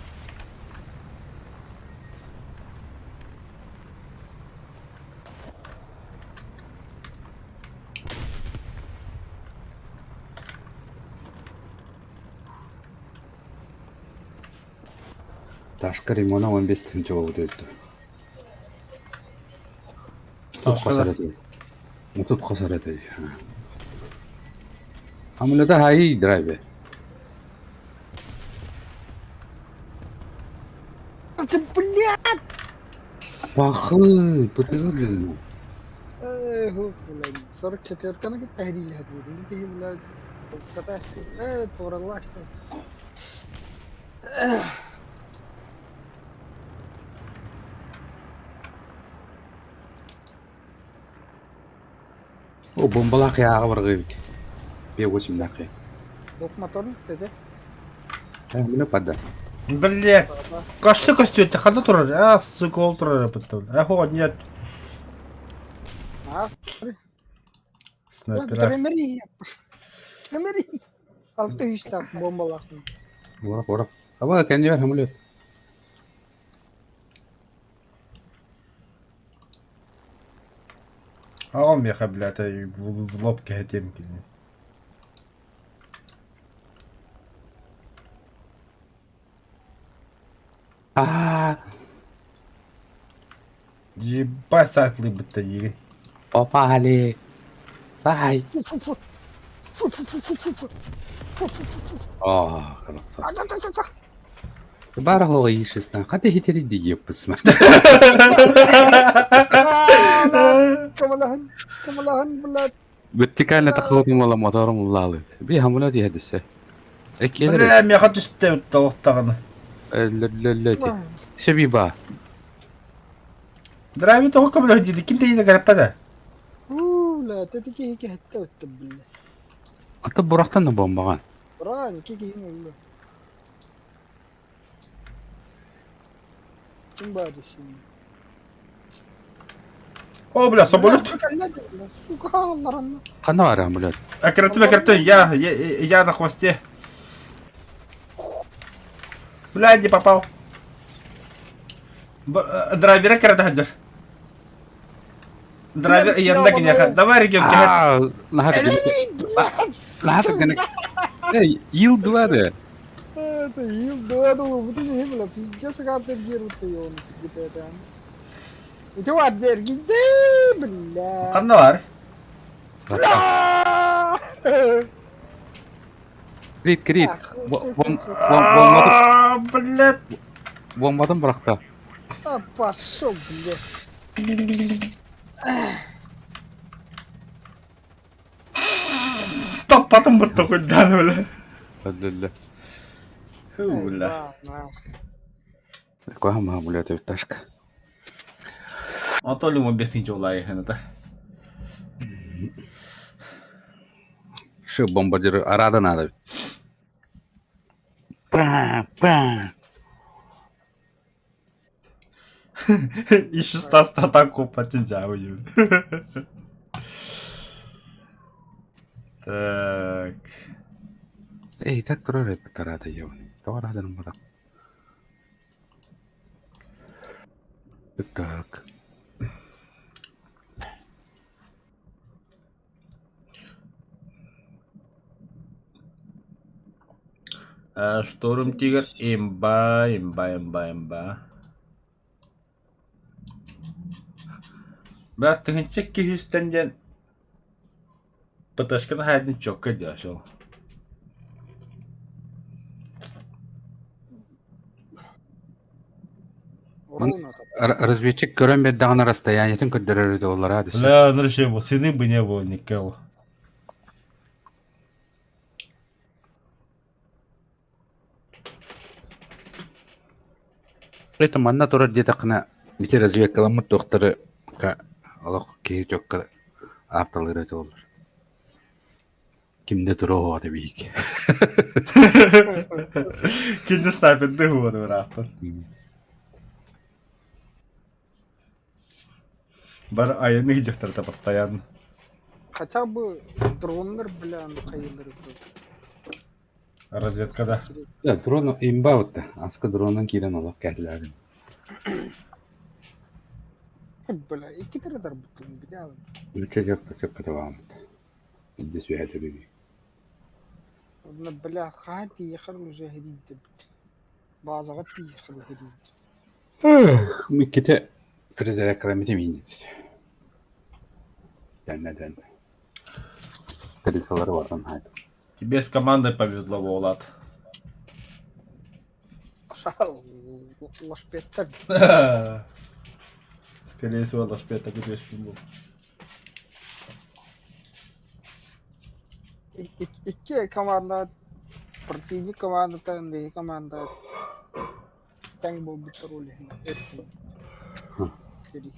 Ташка ремона 15 тыһыынча буолбут эбит Тут хасар этэ. Тут хасар этэ. Самолета хай драйве. Это, блядь! Пахы, пытыгын. Эх, блядь, 44-каны кытта эриилэһэ киһи, блядь, э, туоралаах О, бомбалаах яаҕа барҕыыбыт. П8 лаах. Двух моторный, это? Міне падда. Блядь, кашты көстүөттэ ханна турар? А, сука, ол турар эппиттэн. Эхо, нет. А, Снайпера. Тремери. Тремери. Алты үстак бомбалаахтын. Орап, орап. Аба, кэннибэр самолет. А он меха, блядь, в, в лоб кэһэтиэм кини. Аа, Ебать саатлыйбыт диигин. Попали. Сай. Фу фу фу. Фу фу фу фу фу фу. Фу фу фу фу. Аа, красава. А, да, да, да, да. Баар оҕо иишисна. Хата хитери дигиэппис. Көмөлөһүн, көмөлөһүн, блядь. Вертикально таххыбытым буолла моторум уллаалыыр. Би хамына тиһэ түссе. Эккиэлэр Бля, миэхэ түстэ толуктаҕына. өллөллөллө Сөби ба. Драйви тоҕо көмөлөһө диidi ким тэйине кэрэппэтэ. Уу, бля, тэти киһи кэһэттэ өттө, бля. Ата бурахтан да бомбаҕан. Бра, ики киһи өллө. Ким баар десин. О, бля, самолет. Сука, алларанна. Ханна баар самолет? Аккуратно, аккуратно, я на хвосте. Бля, не попал. Драйвера кэрэ Драйвер янда киниэхэ. Давай регион кэһэт. Наһаа гына. Эй, ил два да. Это ил два да бу не бля, пиздец как ты герут ты он где-то там. Ити var dergide бля. Ханна бар? Крит, крит. Блядь. Бомбадан бырахта. Да пошел, блядь. Таппатым бутта куйдан, бля. Өллөллө. Фу, бля. Кохама, блядь, ташка. Анатолий объяснить улайхын это. Шы бомбардир арада надо. Па, па. И 16 атаку потяжал. Так. Эй, так турар тарада ебаный. Тарада бада. Так. Шторм Тигр, имба, имба, имба, имба. Бля, тыһынча киһистэн диэн ПТшканы хайдын чокка диашыл. Разведчик көрөн бердаҕына расстояниетын көрдөрөр оллара десе. Бля, ну еще сыны бы не было никого. Это манна турар диэтэххинэ ити разведкаламмыт туохтары олох киһи чокка аарталыыр этэ буоллар. Кимдэ туруо оҕото биик. Кинди снайперды хуоду ыраахпын. Бар айаны дьахтарта постоянно. Хотя бы дроннар, бля, хайылыр. Разведка да. Да, дрон имба утта. Аска дронан киирэн олох кэллэрин. Бля, икки дарбытын, бля. Үчэ чөккө чөккө табаамыт. Идде сүһэ төбүбү. Бля, хати ехал уже херид. Базаға ехал херид. Микките презерекрамити минит. Дэнне дэнне. Крысалары бардан хайд. Тебе с командой повезло, Волат. Лошпеттер. Скорее всего, лошпета где был. Икки команда противник командата и команда тэҥ буолбуттар ол иһин. Сэрии.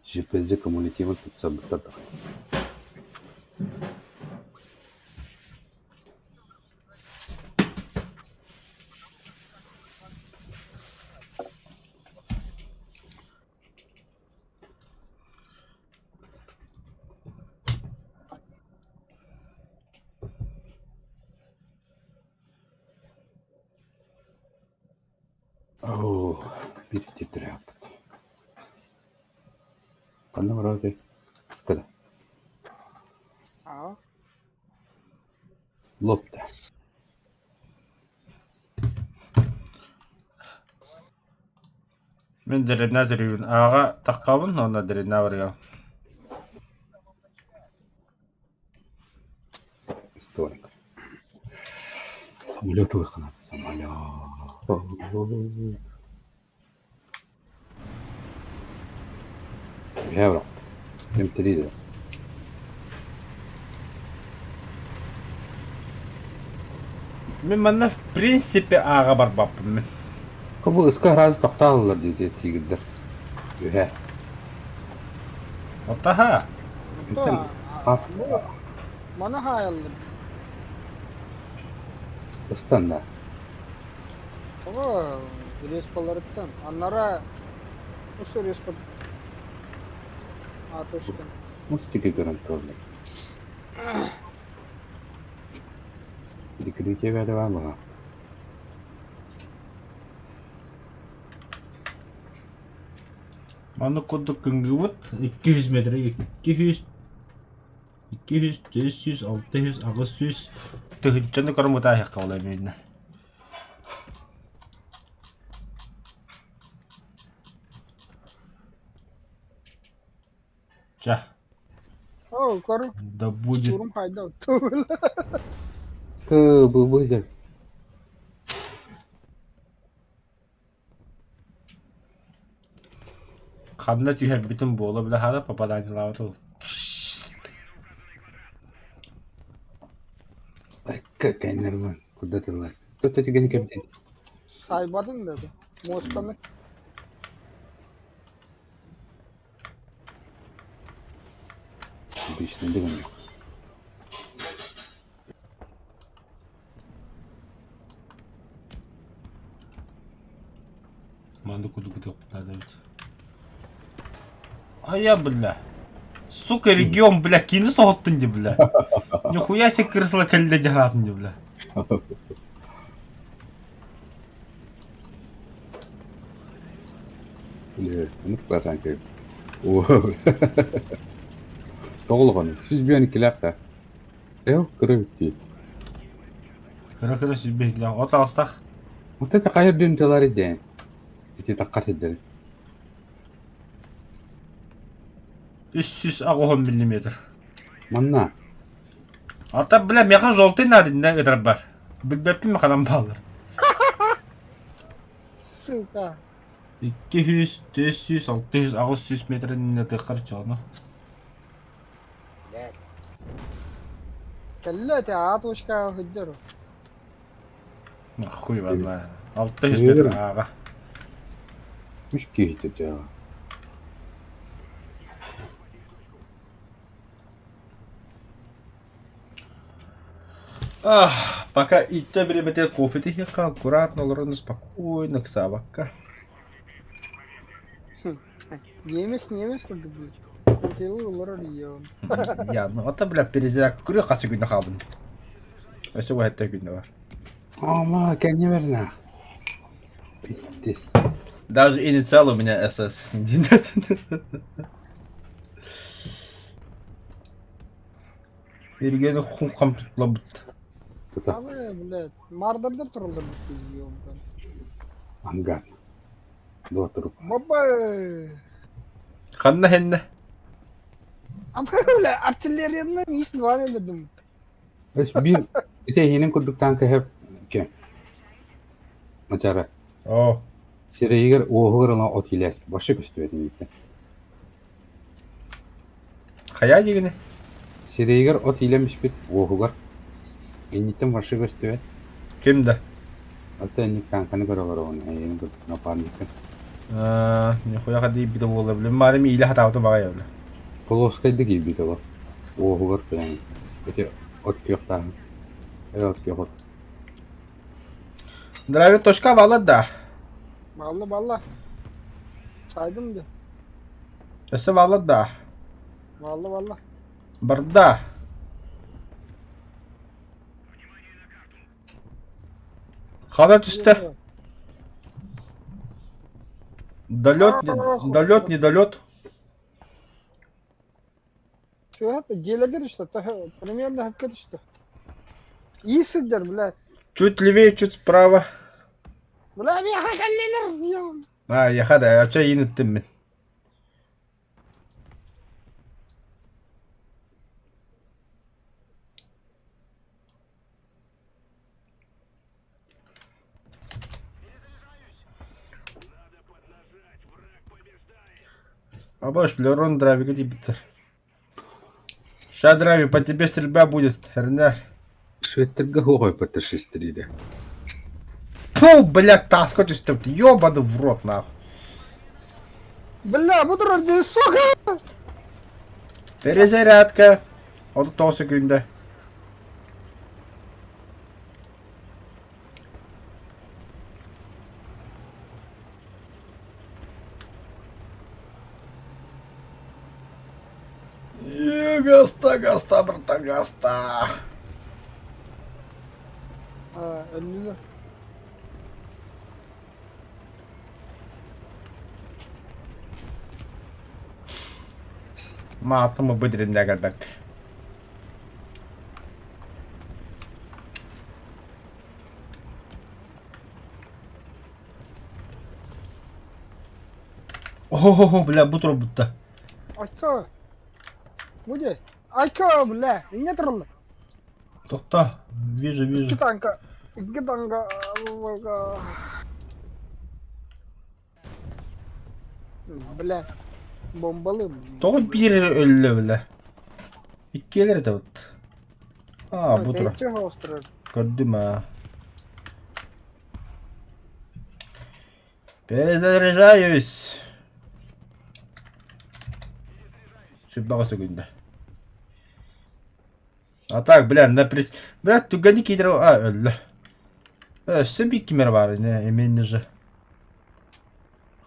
GPS коммунитивын тупсарбыттар Оо, биир тиэрдэрээхпит. Ханна барабытый? Скада. Аа. Лопта. Мин дэриэбинэ төрүүбүн ааҕа таххабын уонна дэриэбинэ барыам. Историк. Самолет ылыахха наада, самолет. Үһээ бырах. Ким тириидэ? Мин манна в принципе ааҕа барбаппын мин. Бу ыска сразу тохтооллор дии тигрдэр. Үһээ. Отаха. Бу маны хаайаллар. Ыстан да. Тоҕо респаларыттан аннара үс респа аатышкын. Мустики көрөн тураллар. Прикрытие бары бар баҕа. Маннык курдук кыҥгыбыт 200 метр 200 200 400 600 800 тыһыынчаны көрөн бытааһыахха буолар миинэ. Чэ. Оо, көр, Да будет. Штурм хайда оттубул. Ты бу Ханна түһэрбитим буола бile хара попаданиелаабыт ол. Кэннэр куда тыллар. Тут эти кэмтен. Сайбадың да. Мостаны. Обычно дыган. Манды курдук ытыахпыт наада эбит. А я, бля. Сука, регион, бля, кини соһуттун дии, бля. Нихуя себе крысла кэллэ дьаһаатын дии, бля. Бля, ну классан кэлбит. Тоҕолоҕону сүүс биэн иккилээх да. Ээ, кыра эбит дии. Кыра-кыра сүүрбэһиилээх. От аҕыстах. Вот это хайа дүнтэлэр диэн. Ити таххар сирдэрин. 380 миллиметр. Манна. Ата, бля, миэхэ желтый надо иннэ ытарбар. Билбэппин маханан бааллар. Сука. 200, 400, 600, 800 метр иннинэ тыаххар чоону. Блядь. Кэллэ ити А точкаҕа сылдьар. Хуй его знает. 600 метр ааҕа. Үс киһи этэ. Ах, пока иттэ бириэмэтигэр кофе иһиэххэ аккуратно олорон спокойно ыксаабакка. Немец, немец курдук блядь. Кофелы олорор иеон. Я, ну это, бля, перезарядка көрүө хас күннэ хаалбын. Өссө уһатта күннэ бар. Ама, кэннэ верна. Пиздец. Даже инициал у меня СС. Иргени хум-хам тутлабыт. Тута. Абы, блядь, мардырда турулар бит Ангар. Два трупа. Бабай. Ханна хенне? Абы, бля, артиллерияны ис два өлөрдүм. Өс биир ити эһиэнин курдук танка хэп кэ. Мачара. Оо. Сирэйигэр уоһугар ылан от илээс вообще көстүбэт инниттэн. Хайа дигини? Сирэйигэр от иилэммиппит уоһугар. Инниттэн вообще көстүбэт. Ким да? Оттон инник танканы көрө олороҕун эйигин курдук напарниккын. Аа, нихуя хадийбитэ буолла билим маарым иилэ хатаабыта баҕайы бile. Полоскайдык иирбит олох. Уоһугар прям ити от күөхтааһын. Э от күөх от. Драйвер точка баалар да. Балла балла. Сайдым да. Өссө баалар да. Балла балла. Барда. Хана түстэ. Долет, долет, недолет. Сыһат дьиэлэргэ түстэ, примерно сөпкө түстэ. Ии сылдьар, блядь. Чуть левее, чуть справа. Бля, миэхэ кэллилэр диэм. А, яха да, ача иин ыттым мин. Абаш, бля, Рон Дравига тиийбиттэр. Ща, Драви, по тебе стрельба будет, херня. Шведтергэ суох ойботтор шестериде. Фу, блядь, таска түстүм, ёбаный в рот, нахуй. Бля, бу турар дии, сука! Перезарядка. 39 секунда. Е, Гаста, гаста, братан, гаста. А, өллүлэр. Маатым быдырынна кэлбэт. О, бля, бу турбутта. Айка. Бу дии. Айка, бля, инньэ тураллар. Тохто, вижу, вижу. Икки танка. Икки танка. Бля, бомбалым. Тоҕо биир эрэ өллө бля. Иккиэлэр этэ вот. А, бу турар. Тэйиччи хоостурар. Көрдүм аа. Перезаряжаюсь. Сүрбэҕэ сүгүндэ. А так, бля, на прис... Бля, түгэни киирэр... А, өллө. Өссө биир ким эрэ баар ини, именно же.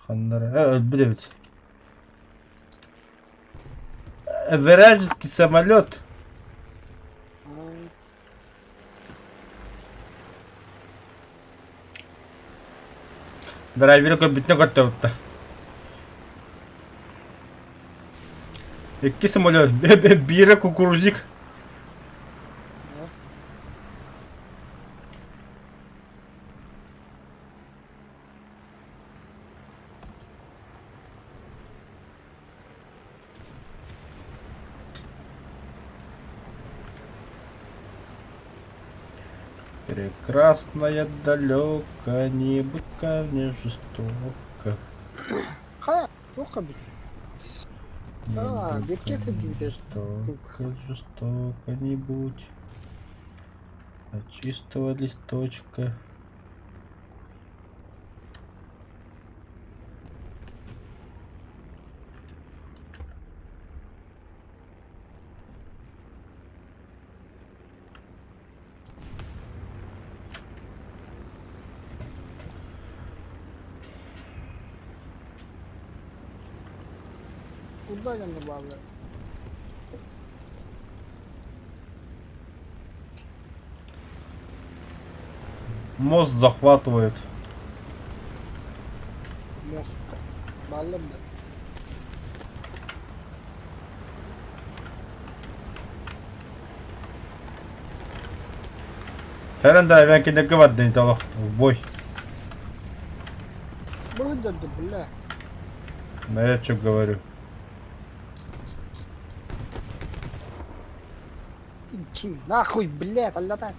Ханнара... Өлбүт эбит. Вражеский самолет. Драйверы көрбүтүнэ көрдөбүттэ. Икки самолет, биирэ кукурузник. Прекрасная далеко, не будь ко мне жестоко. Хайа, туохха бит. Не А, будь биркэ ко мне тиргибитэ. жестоко, жестоко не будь. От чистого листочка. Куда я добавляю? Мост захватывают. Мост. Баллар да. Хэрэн да эвенкинеге бардын толох в бой. Быһыдда бля. Да я что говорю. Иди нахуй, блядь, аллата.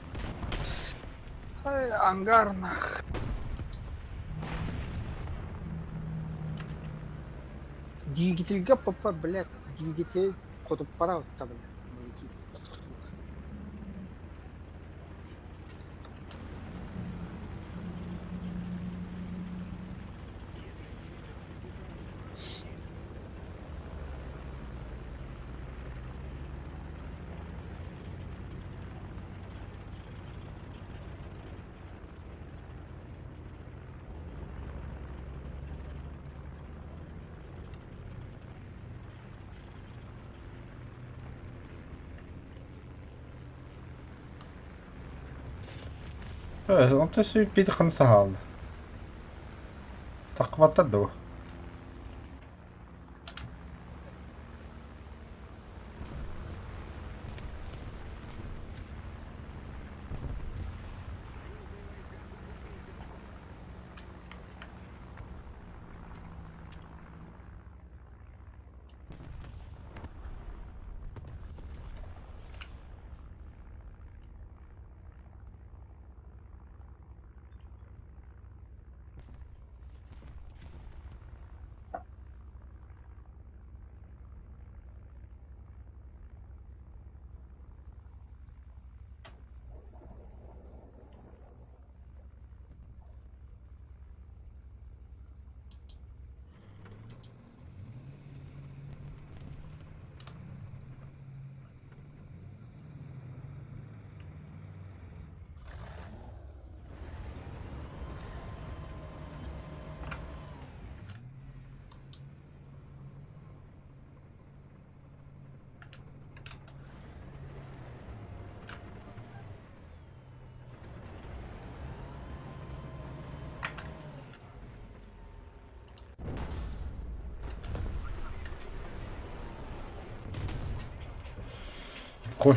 Ай, ангар нах. Двигательга ПП, блядь, двигатель хотуппара отта, блядь. Онтон сүүрбит ханса хаалла. Таххыбаттар дуо? Кой,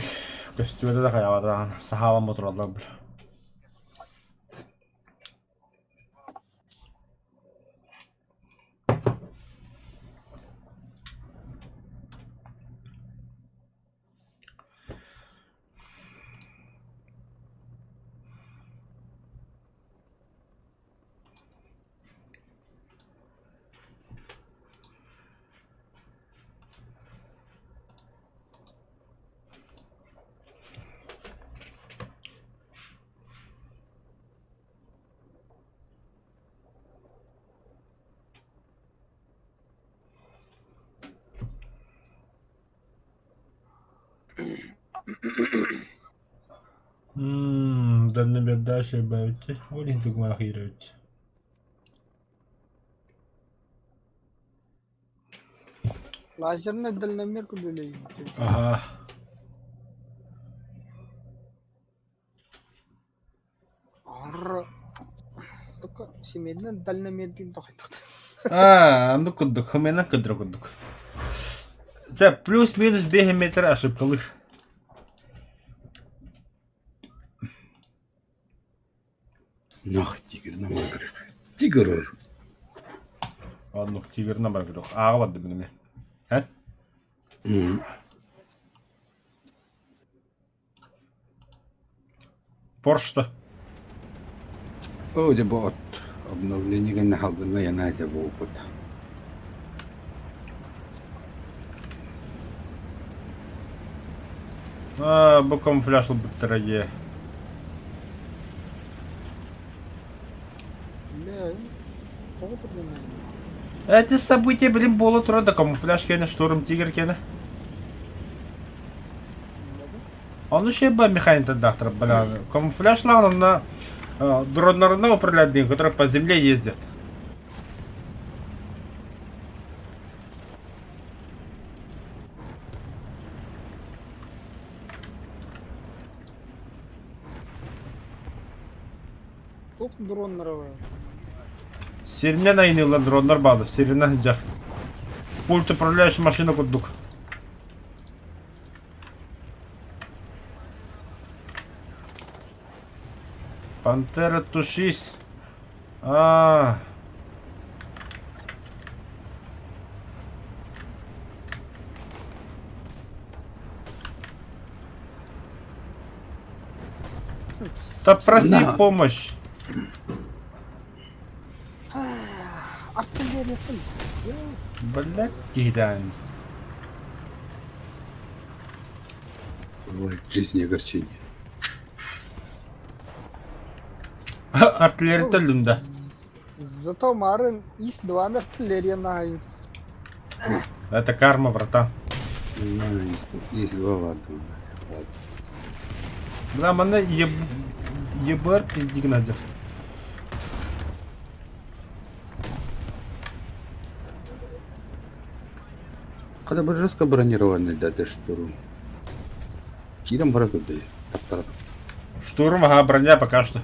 көстүбэтэ да хайаабата даҕаны, саһаабаммыт тураллар били. Дальнобердашая бэйти, ол иһин тугумаах иирэбит. Лазерный дальномер күлүлэйин. Аһаа. Ар только семейный дальномердин тохойдох. Аа, оннук курдук, хымыйанан кыдыра курдук. Чэ, плюс-минус 5 метр ошибкалыыр. Нах, тигр на Маргарет. Тигр. Оннук, тигр на Маргарет. Ааҕа бардым мин эмиэ. Эн? Поршта. Оо, дьэ бу от обновление гэннэ халгыҥҥа яна этэ буолбут. Аа, бу камуфляж ылбыттара дии. Бля, тоҕо турдун Эти события, блин, буола турар да камуфляж киэнэ, шторм тигр киэнэ. Ону шеба механиктардаахтар, бля, камуфляжлаан онно дроннарына управлять диэн, которые по земле ездят. Туох дроннара баар? Сиринэн айныылар дроннар бааллар, сиринэн сылдьар. Пульт управляющий машина курдук. Пантера, тушись. А. Да проси На. помощь. Артиллериятын. Блядь, киһитээн. Бывает жизни огорчение. Артиллерия өллүм да. Зато марын ИС-2 артиллерия наайын. Это карма, братан. Ну, есть, есть два ладно. Ладно. Бля, манна ЕБ... ЕБР пиздигнадер. Когда бы жестко бронированный, да, ты штурм. Киром гораздо бей. Штурм, ага, броня пока что.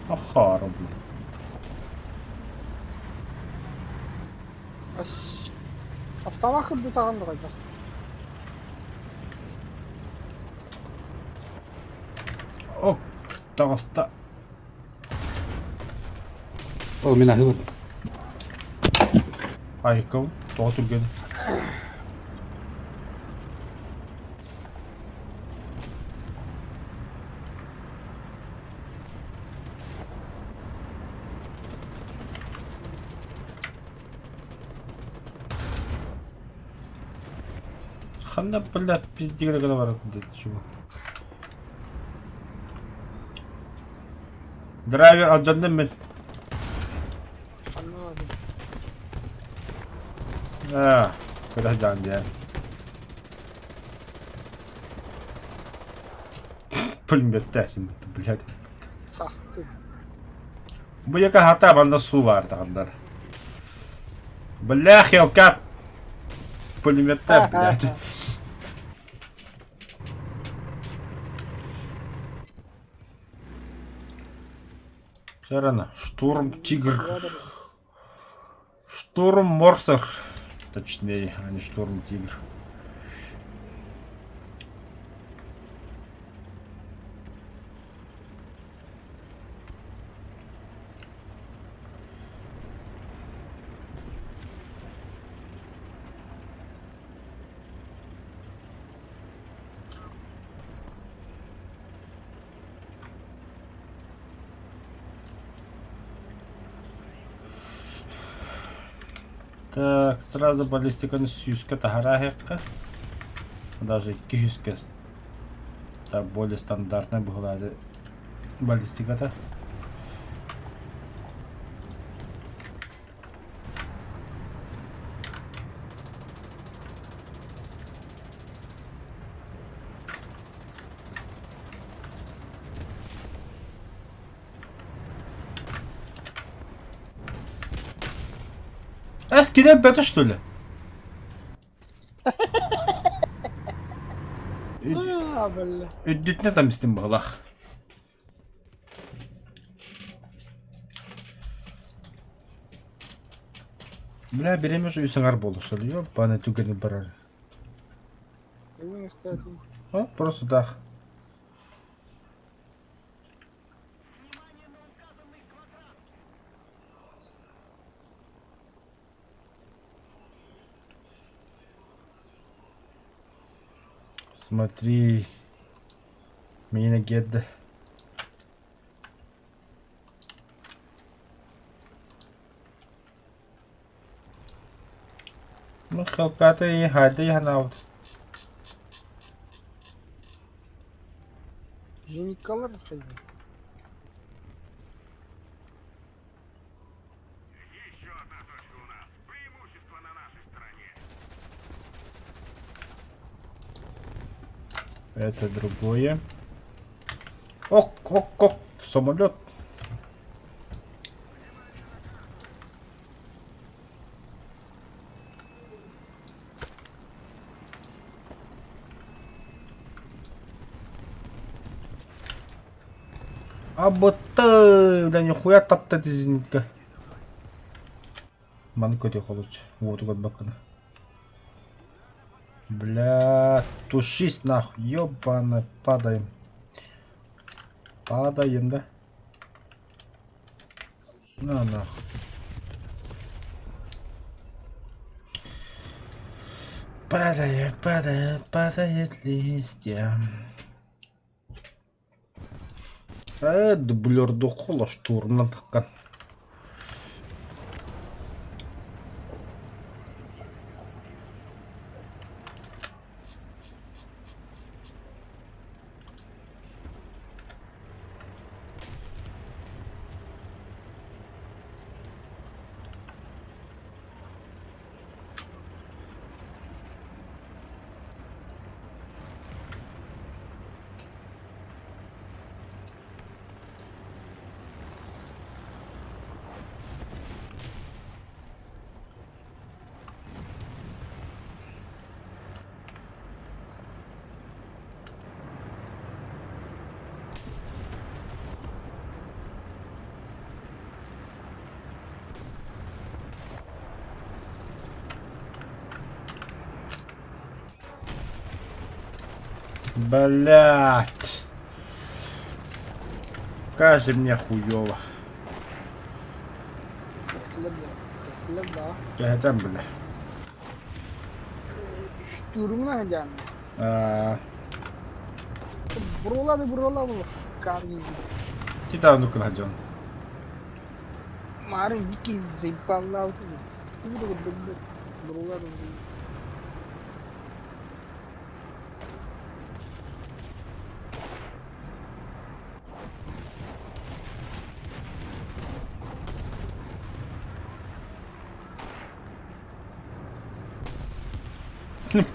Ахара, блин. Автомат кырдытаҕын да О, таҕыста. Ол мин аһыыбын. Айков, тоҕо түргэн. Ханна, блядь, пиздигіне гына баратын деді чего. Драйвер алдьанным мин. Ханна бардым? Аа, кыра сылдьаҕын дии. Пулеметтэсин блядь. Сахты. Бу яка хата манна суу баар даҕаннар. Бля, Хелкап! Пулеметтэ, блядь. Чарана, штурм тигр. Штурм морсер. Точнее, а не штурм тигр. Так, сразу баллистиканы сүүскэ таһарааһыахха. Даже икки сүүскэ так более стандартная быһылаады баллистиката. Эс кире бөтө что ли? Үрдүтүнэ там истин баҕалаах. Бля, береме же үсәңәр буолла, что ли? Ёбаный түгэни барар. О, просто дах. Смотри, мина гедде. Ну, хелкаты и хайды янаут. Зеникалар хайды. Это другое. Ок, ок, ок, самолет. А вот да нихуя таптать зенитка. Маны көтө холуч. Уоту көрбөккүнэ. Бля, тушись нахуй, ёбана, падаем. Падаем, да? На нахуй. Падает, падает, падает листья. Ээ, дублердуохха штурмунан таххан. Блять. Кажи мне хуёво. Кэһэтэн бля. Штурмна сылдьаҥҥа. Аа. Буруола да буруола буолуох Китааны кыһадьон. Маарын бики заебаллаабыт буруола да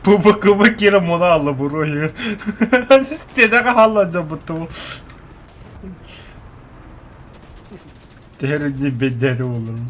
ПВКВ киирэн муна алла буруо Стенаҕа хааллан дьоммут Теһэр бэддээти буоллум.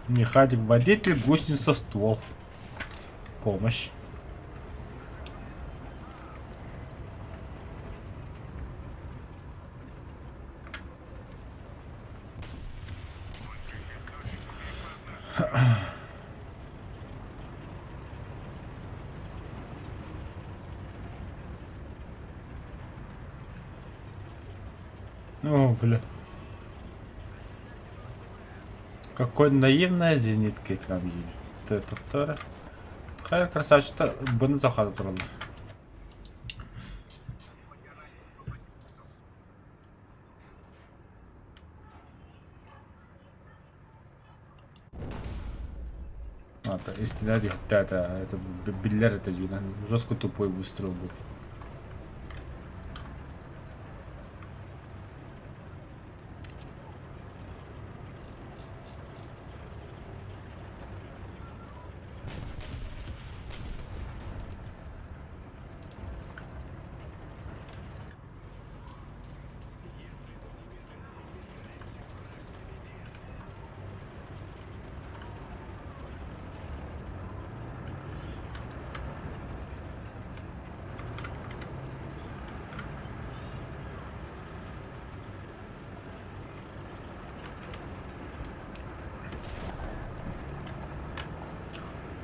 Механик, водитель, гусеница, ствол. Помощь. О, бля. Какой наивная зенитка к нам едет. Т-т-т. Хайа красавчик-то быны захада тураллар. Это истина да, это биллер это видно. Жестко тупой выстрел был.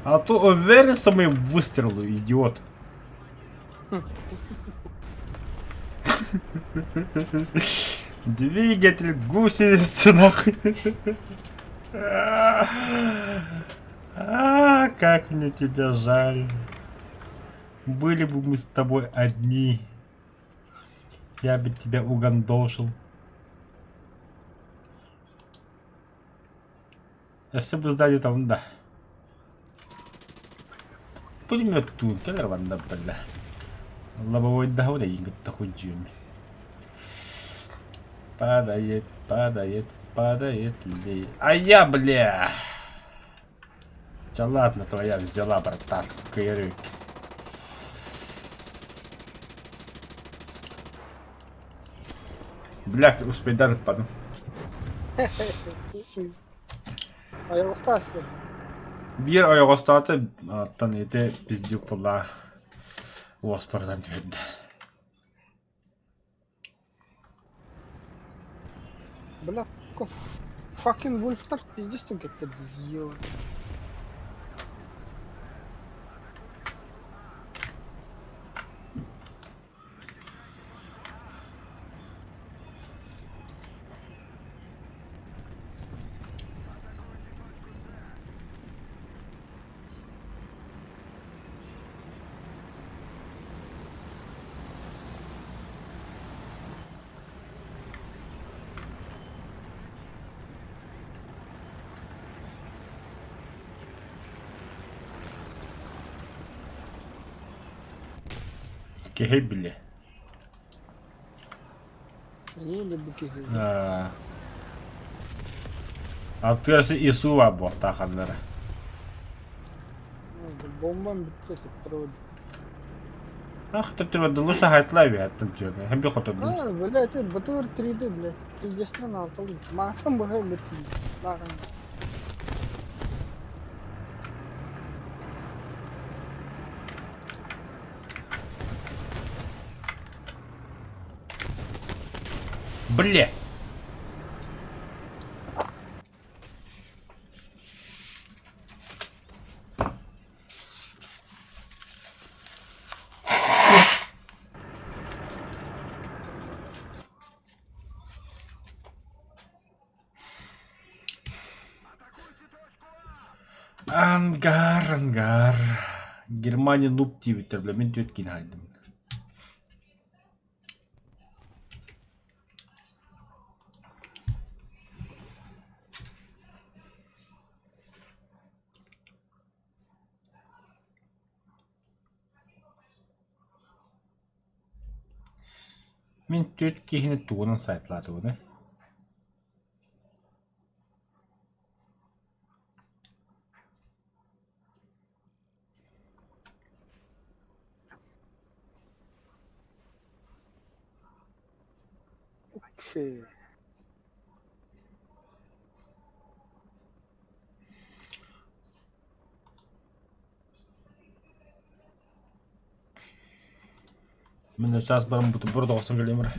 А то уверен моим выстрелу, идиот. Двигатель гусеницы нахуй. А, как мне тебя жаль. Были бы мы с тобой одни. Я бы тебя угандошил. Өссө бу здание там да. Пулеметтуун кэлэр манна бэлэ. Лобовойдаһабын эйигин кытта худьуум. Падает, падает, падает ли. А я, бля! Да ладно, твоя взяла, братан, кырык. Бля, успейдар ыппатым. Айылҕа астын. Биир ойоҕостоото оттон ити пиздюк буолла уоспарынан түһэрдэ. Бля, fucking Вульфтар пиздец там как-то ё. Киһи били. Или бу киһи. Алтыасы Исуа буохтааханнара. Бомбам бүттэ проводит. Ах, төттүрбэддылу сахайтлаа үһэттэн түөгэ. Хэм би хотодун. А, бля, это БТР 3D, бля. Пиздец на алталы. Маатан быһа летин. Лаган. Бля! Ангар, ангар. Германия нуб диэбиттэр, бля, мин түөрт киин хаайдым. Мин түөрт киһини тугунан сайтлаатыбыный? Окей. Мин сейчас баран бутерброд оҕосон кэлиэм эрэ.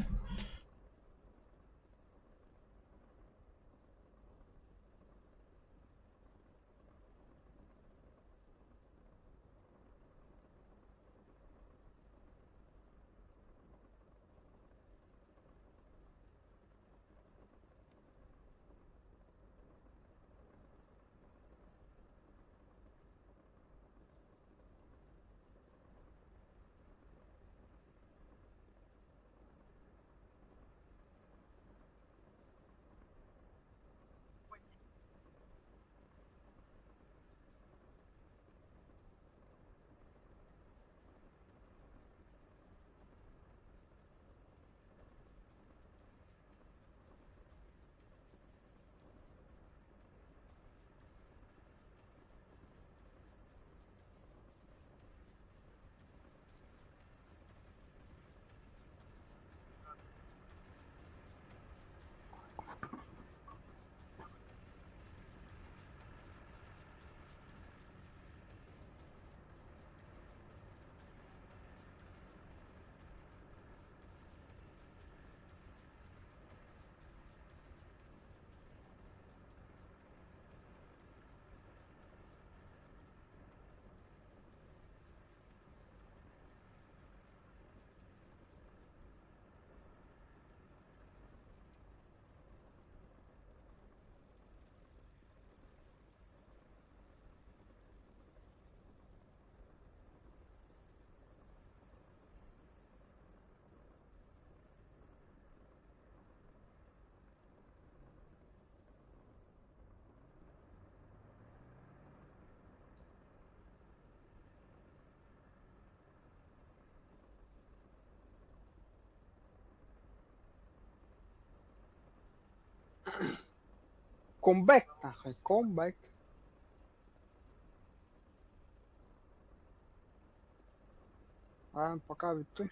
Comeback, нахуй, comeback. А, пока бүттүм.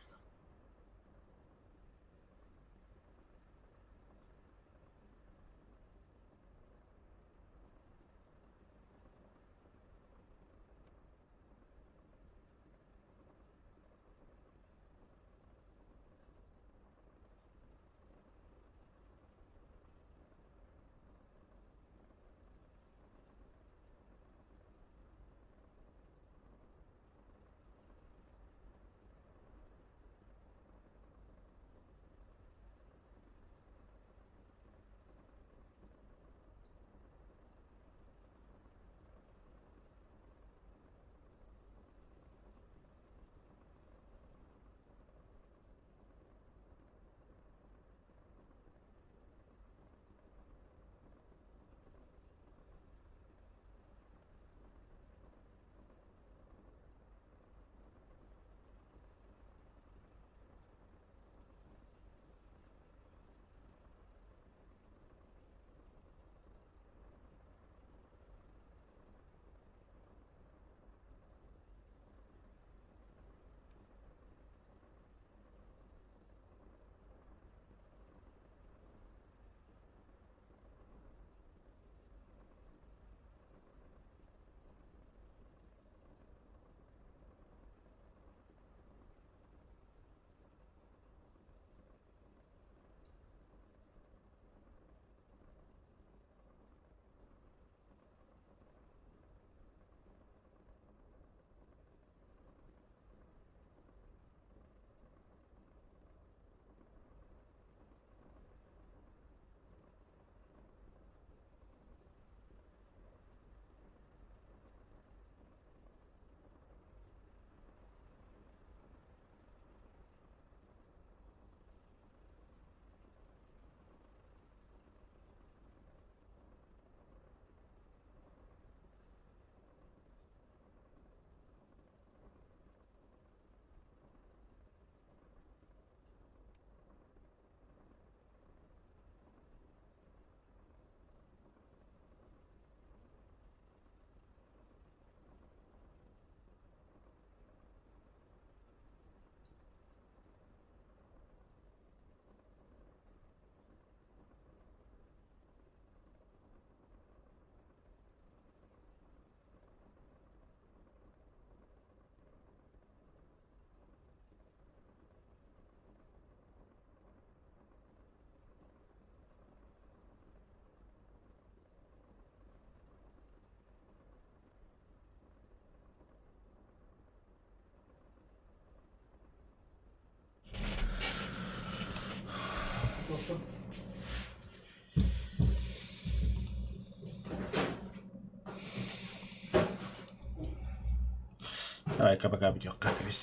Давай-ка пока бүтүөххэ кэбис.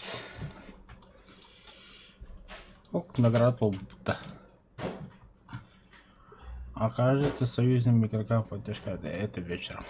Ок, наград буолбута. Окажется союзным игрокам поддержка это вечером.